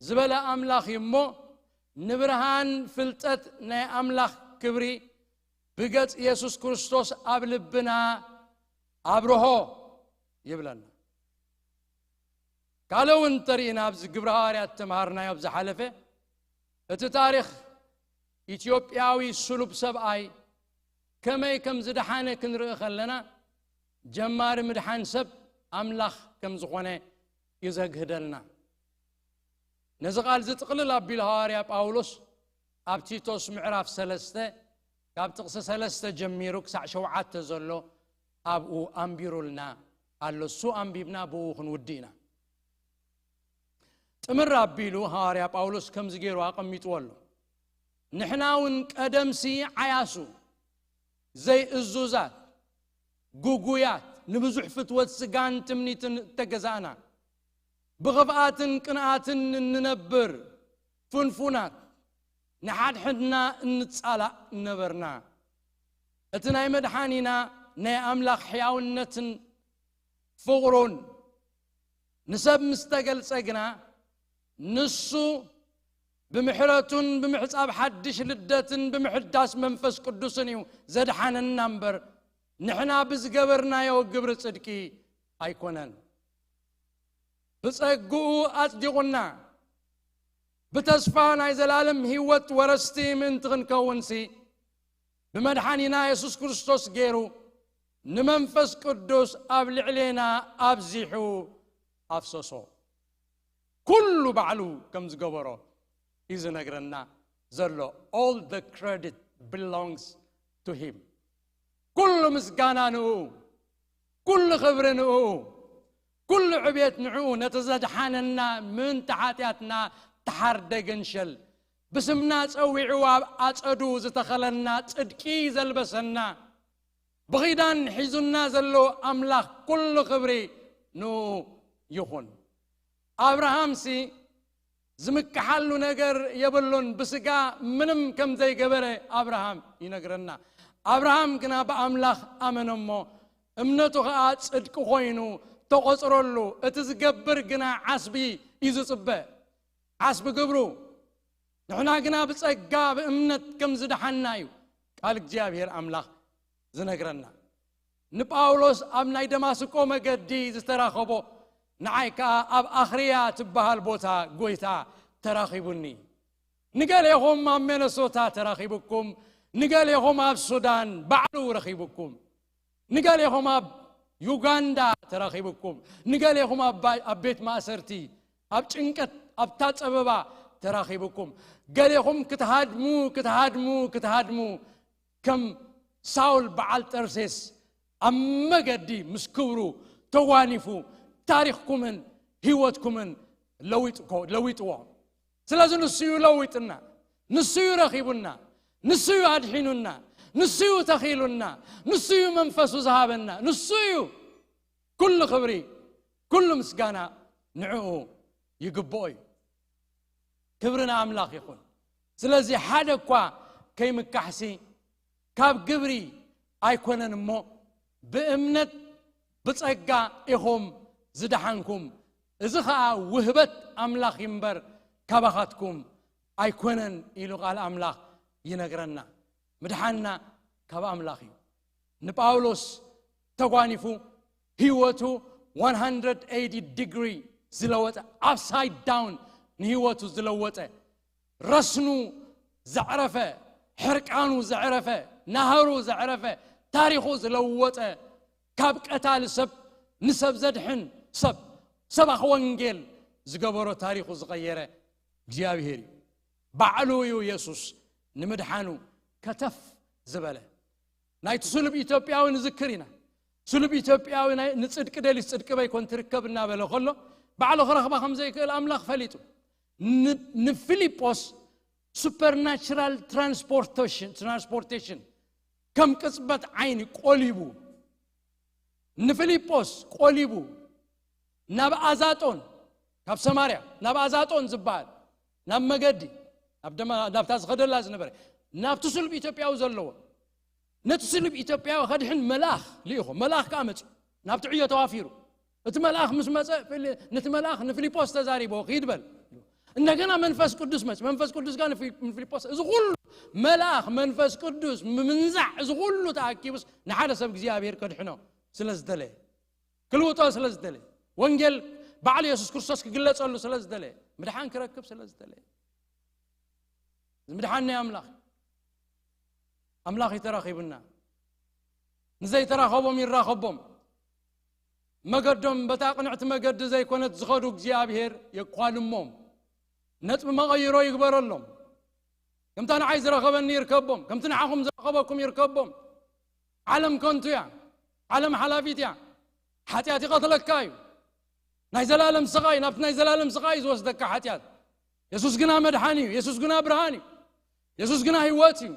ዝበለ ኣምላኽ እዩ እሞ፣ ንብርሃን ፍልጠት ናይ ኣምላኽ ክብሪ ብገጽ የሱስ ክርስቶስ ኣብ ልብና ኣብርሆ" ይብለና። ካልእ እውን እንተርኢና ኣብዚ ግብረ ሃዋርያት ተምሃርናዮ ኣብ ዝሓለፈ፣ እቲ ታሪኽ ኢትዮጵያዊ ስሉብ ሰብኣይ ከመይ ከም ዝደሓነ ክንርኢ ከለና፣ ጀማሪ ምድሓን ሰብ ኣምላኽ ከም ዝኾነ እዩ ዘግህደልና። ነዚ ቃል እዚ ጥቕልል ኣቢሉ ሃዋርያ ጳውሎስ ኣብ ቲቶስ ምዕራፍ ሰለስተ ካብ ጥቕሲ ሰለስተ ጀሚሩ ክሳዕ ሸውዓተ ዘሎ ኣብኡ ኣንቢሩልና ኣሎ። እሱ ኣንቢብና ብኡ ክንውድእ ኢና። ጥምር ኣቢሉ ሃዋርያ ጳውሎስ ከምዚ ገይሩ ኣቐሚጥዎ ኣሎ። ንሕና እውን ቀደምሲ ዓያሱ፣ ዘይእዙዛት፣ ግጉያት፣ ንብዙሕ ፍትወት ስጋን ትምኒትን እተገዛእና፣ ብኽፍኣትን ቅንኣትን እንነብር ፍንፉናት፣ ንሓድሕድና እንጻላእ ነበርና። እቲ ናይ መድሓኒና ናይ ኣምላኽ ሕያውነትን ፍቕሩን ንሰብ ምስ ተገልጸ ግና፣ ንሱ ብምሕረቱን ብምሕጻብ ሓድሽ ልደትን ብምሕዳስ መንፈስ ቅዱስን እዩ ዘድሓነና እምበር፣ ንሕና ብዝገበርናዮ ግብሪ ጽድቂ ኣይኮነን። ብጸግኡ ኣጽዲቑና፣ ብተስፋ ናይ ዘላለም ህይወት ወረስቲ ምእንቲ ክንከውንሲ፣ ብመድሓኒና የሱስ ክርስቶስ ገይሩ ንመንፈስ ቅዱስ ኣብ ልዕሌና ኣብዚሑ ኣፍሰሶ። ኩሉ ባዕሉ ከም ዝገበሮ እዩ ዝነግረና ዘሎ። All the credit belongs to him። ኩሉ ምስጋና ንኡ፣ ኩሉ ክብሪ ንኡ፣ ኩሉ ዕቤት ንኡ። ነቲ ዘድሓነና ምእንቲ ሓጢኣትና ተሓርደ ገንሸል፣ ብስምና ጸዊዑ ኣብ ኣጸዱ ዝተኸለና ጽድቂ ዘልበሰና፣ ብኺዳን ሒዙና ዘሎ ኣምላኽ ኩሉ ክብሪ ንኡ ይኹን። ኣብርሃምሲ ዝምክሓሉ ነገር የብሉን። ብስጋ ምንም ከም ዘይገበረ ኣብርሃም ይነግረና። ኣብርሃም ግና ብኣምላኽ ኣመነ እሞ፣ እምነቱ ኸኣ ጽድቂ ኾይኑ ተቖጽረሉ። እቲ ዝገብር ግና ዓስቢ እዩ ዝጽበ። ዓስቢ ግብሩ። ንሕና ግና ብጸጋ ብእምነት ከም ዝደሓንና እዩ ቃል እግዚኣብሔር ኣምላኽ ዝነግረና። ንጳውሎስ ኣብ ናይ ደማስቆ መገዲ ዝተራኸቦ፣ ንዓይ ከኣ ኣብ ኣኽርያ ትበሃል ቦታ ጎይታ ተራኺቡኒ። ንገሌኹም ኣብ ሚነሶታ ተራኺቡኩም፣ ንገሌኹም ኣብ ሱዳን ባዕሉ ረኺቡኩም፣ ንገሌኹም ኣብ ዩጋንዳ ተራኺቡኩም፣ ንገሌኹም ኣብ ባ-፣ ኣብ ቤት ማእሰርቲ፣ ኣብ ጭንቀት፣ ኣብታ ጸበባ ተራኺቡኩም፣ ገሌኹም ክትሃድሙ፣ ክትሃድሙ፣ ክትሃድሙ፣ ከም ሳውል በዓል ጠርሴስ ኣብ መገዲ ምስ ክብሩ ተጓኒፉ ታሪኽኩምን ህይወትኩምን ለዊጥኮ-፣ ለዊጥዎ። ስለዚ ንሱ እዩ ለዊጥና፣ ንሱ እዩ ረኺቡና፣ ንሱ እዩ ኣድሒኑና፣ ንሱ እዩ ተኺሉና፣ ንሱ እዩ መንፈሱ ዝሃበና፣ ንሱ እዩ። ኩሉ ክብሪ፣ ኩሉ ምስጋና ንዕኡ ይግብኦ እዩ። ክብሪ ንኣምላኽ ይኹን። ስለዚ ሓደ እኳ ከይምካሕሲ ካብ ግብሪ ኣይኮነን እሞ ብእምነት ብጸጋ ኢኹም ዝደሓንኩም፣ እዚ ኸኣ ውህበት ኣምላኽ እዩ እምበር ካባኻትኩም ኣይኮነን ኢሉ ቃል ኣምላኽ ይነግረና። ምድሓንና ካብ ኣምላኽ እዩ። ንጳውሎስ ተጓኒፉ ህይወቱ one hundred eighty ዲግሪ ዝለወጠ፣ ኣፕሳይድ ዳውን ንህይወቱ ዝለወጠ፣ ረስኑ ዘዕረፈ፣ ሕርቃኑ ዘዕረፈ፣ ናህሩ ዘዕረፈ፣ ታሪኹ ዝለወጠ፣ ካብ ቀታሊ ሰብ ንሰብ ዘድሕን ሰብ፣ ሰባኺ ወንጌል ዝገበሮ፣ ታሪኹ ዝቐየረ እግዚኣብሔር እዩ። ባዕሉ እዩ የሱስ ንምድሓኑ ከተፍ ዝበለ። ናይቲ ስሉብ ኢትዮጵያዊ ንዝክር ኢና። ስሉብ ኢትዮጵያዊ ናይ፣ ንጽድቂ ደልዩ ጽድቂ በይኮን ትርከብ እናበለ ከሎ፣ ባዕሉ ክረኽባ ከም ዘይክእል ኣምላኽ ፈሊጡ። ን-፣ ንፊልጶስ ሱፐርናቹራል ትራንስፖርቴሽን፣ ትራንስፖርቴሽን ከም ቅጽበት ዓይኒ ቆሊቡ፣ ንፊልጶስ ቆሊቡ ናብ ኣዛጦን፣ ካብ ሰማርያ ናብ ኣዛጦን ዝበሃል፣ ናብ መገዲ፣ ናብ ደማ-፣ ናብታ ዝኸደላ ዝነበረ፣ ናብቲ ስሉብ ኢትዮጵያዊ ዘለዎ፣ ነቲ ስሉብ ኢትዮጵያዊ ከድሕን መልኣኽ ልኢኹ። መልኣኽ ከኣ መጺኡ፣ ናብቲ ዕዮ ተዋፊሩ። እቲ መልኣኽ ምስ መጸ፣ ፊል-፣ ነቲ መልኣኽ ንፊልጶስ ተዛሪቦ፣ "ኺድ በል." እንደገና መንፈስ ቅዱስ መጽ-፣ መንፈስ ቅዱስ ጋር ንፊ-፣ ንፊልጶስ፣ እዚ ኩሉ መልኣኽ፣ መንፈስ ቅዱስ፣ ምምንዛዕ፣ እዚ ኩሉ ተኣኪቡስ ንሓደ ሰብ እግዚኣብሔር ከድሕኖ ስለ ዝደለየ፣ ክልውጦ ስለ ዝደለየ፣ ወንጌል ባዕሉ የሱስ ክርስቶስ ክግለጸሉ ስለ ዝደለየ፣ ምድሓን ክረክብ ስለ ዝደለየ፣ እዚ ምድሓን ናይ ኣምላኽ፣ ኣምላኽ እዩ ተራኺቡና። ንዘይተራኸቦም ይራኸቦም። መገዶም በታ ቅንዕቲ መገዲ ዘይኮነት ዝኸዱ እግዚኣብሔር የኳልሞም። ነጥቢ መቐይሮ ይግበረሎም። ከምታ ንዓይ ዝረኸበኒ ይርከቦም፣ ከምቲ ንዓኹም ዝረኸበኩም ይርከቦም። ዓለም ከንቱ እያ። ዓለም ሓላፊት እያ። ሓጢኣት ይቐትለካ እዩ። ናይ ዘላለም ስቓይ፣ ናብቲ ናይ ዘላለም ስቓይ እዩ ዝወስደካ ሓጢኣት። የሱስ ግና መድሓኒ እዩ። የሱስ ግና ብርሃን እዩ። የሱስ ግና ህይወት እዩ።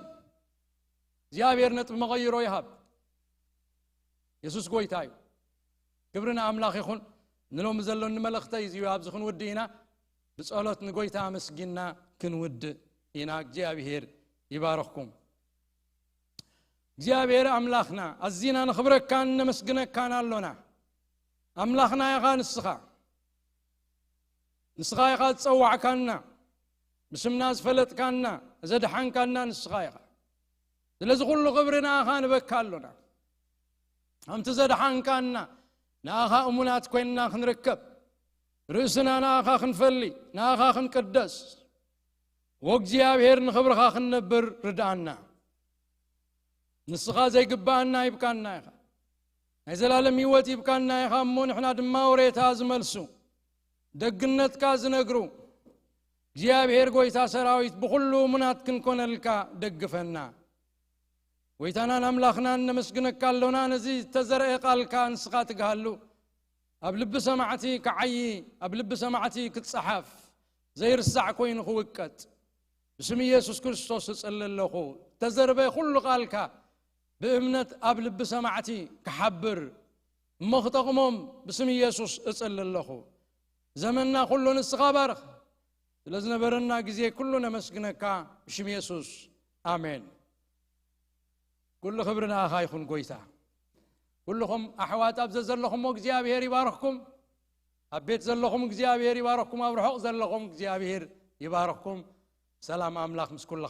እግዚኣብሔር ነጥቢ መቐይሮ ይሃብ። የሱስ ጎይታ እዩ። ክብሪ ንኣምላኽ ይኹን። ንሎሚ ዘሎኒ መልእኽተይ እዚ እዩ። ኣብዚ ክንውድእ ኢና። ብጸሎት ንጎይታ ኣመስጊንና ክንውድእ ኢና። እግዚኣብሔር ይባርኽኩም። እግዚኣብሔር ኣምላኽና፣ ኣዚና ነኽብረካን ነመስግነካን ኣሎና። ኣምላኽና ኢኻ ንስኻ። ንስኻ ኢኻ ዝጸዋዕካና፣ ብስምና ዝፈለጥካና፣ ዘድሓንካና ንስኻ ኢኻ። ስለዚ ኩሉ ክብሪ ንኣኻ ንበካ ኣሎና። ከምቲ ዘድሓንካና፣ ንኣኻ እሙናት ኮይንና ክንርከብ፣ ርእስና ንኣኻ ክንፈሊ፣ ንኣኻ ክንቅደስ፣ ወእግዚኣብሔር ንኽብርኻ ክንነብር ርድኣና። ንስኻ ዘይግብኣና ሂብካና ኢኻ። ናይ ዘላለም ህይወት ሂብካና ኢኻ እሞ፣ ንሕና ድማ ወሬታ ዝመልሱ፣ ደግነትካ ዝነግሩ፣ እግዚኣብሔር ጎይታ ሰራዊት፣ ብኹሉ እሙናት ክንኮነልካ ደግፈና። ጎይታናን ኣምላኽናን ነመስግነካ ኣሎና፣ ነዚ ዝተዘርአ ቃልካ ንስኻ ትግሃሉ፣ ኣብ ልቢ ሰማዕቲ ክዓዪ፣ ኣብ ልቢ ሰማዕቲ ክጸሓፍ፣ ዘይርሳዕ ኮይኑ ክውቀጥ፣ ብስም ኢየሱስ ክርስቶስ እጽሊ ኣለኹ። እተዘርበ ኩሉ ቃልካ ብእምነት ኣብ ልቢ ሰማዕቲ ክሓብር እሞ ክጠቕሞም ብስም ኢየሱስ እጽሊ ኣለኹ። ዘመንና ኩሉ ንስኻ ባርኽ። ስለ ዝነበረና ግዜ ኩሉ ነመስግነካ ብሽም ኢየሱስ። ኣሜን። ኩሉ ክብሪ ንኣኻ ይኹን ጎይታ። ኩልኹም ኣሕዋት ኣብ ዘዘለኹሞ እግዚኣብሔር ይባርኽኩም። ኣብ ቤት ዘለኹም እግዚኣብሔር ይባረኩም፣ ኣብ ርሑቕ ዘለኹም እግዚኣብሔር ይባረኩም። ሰላም ኣምላኽ ምስ ኩልኻ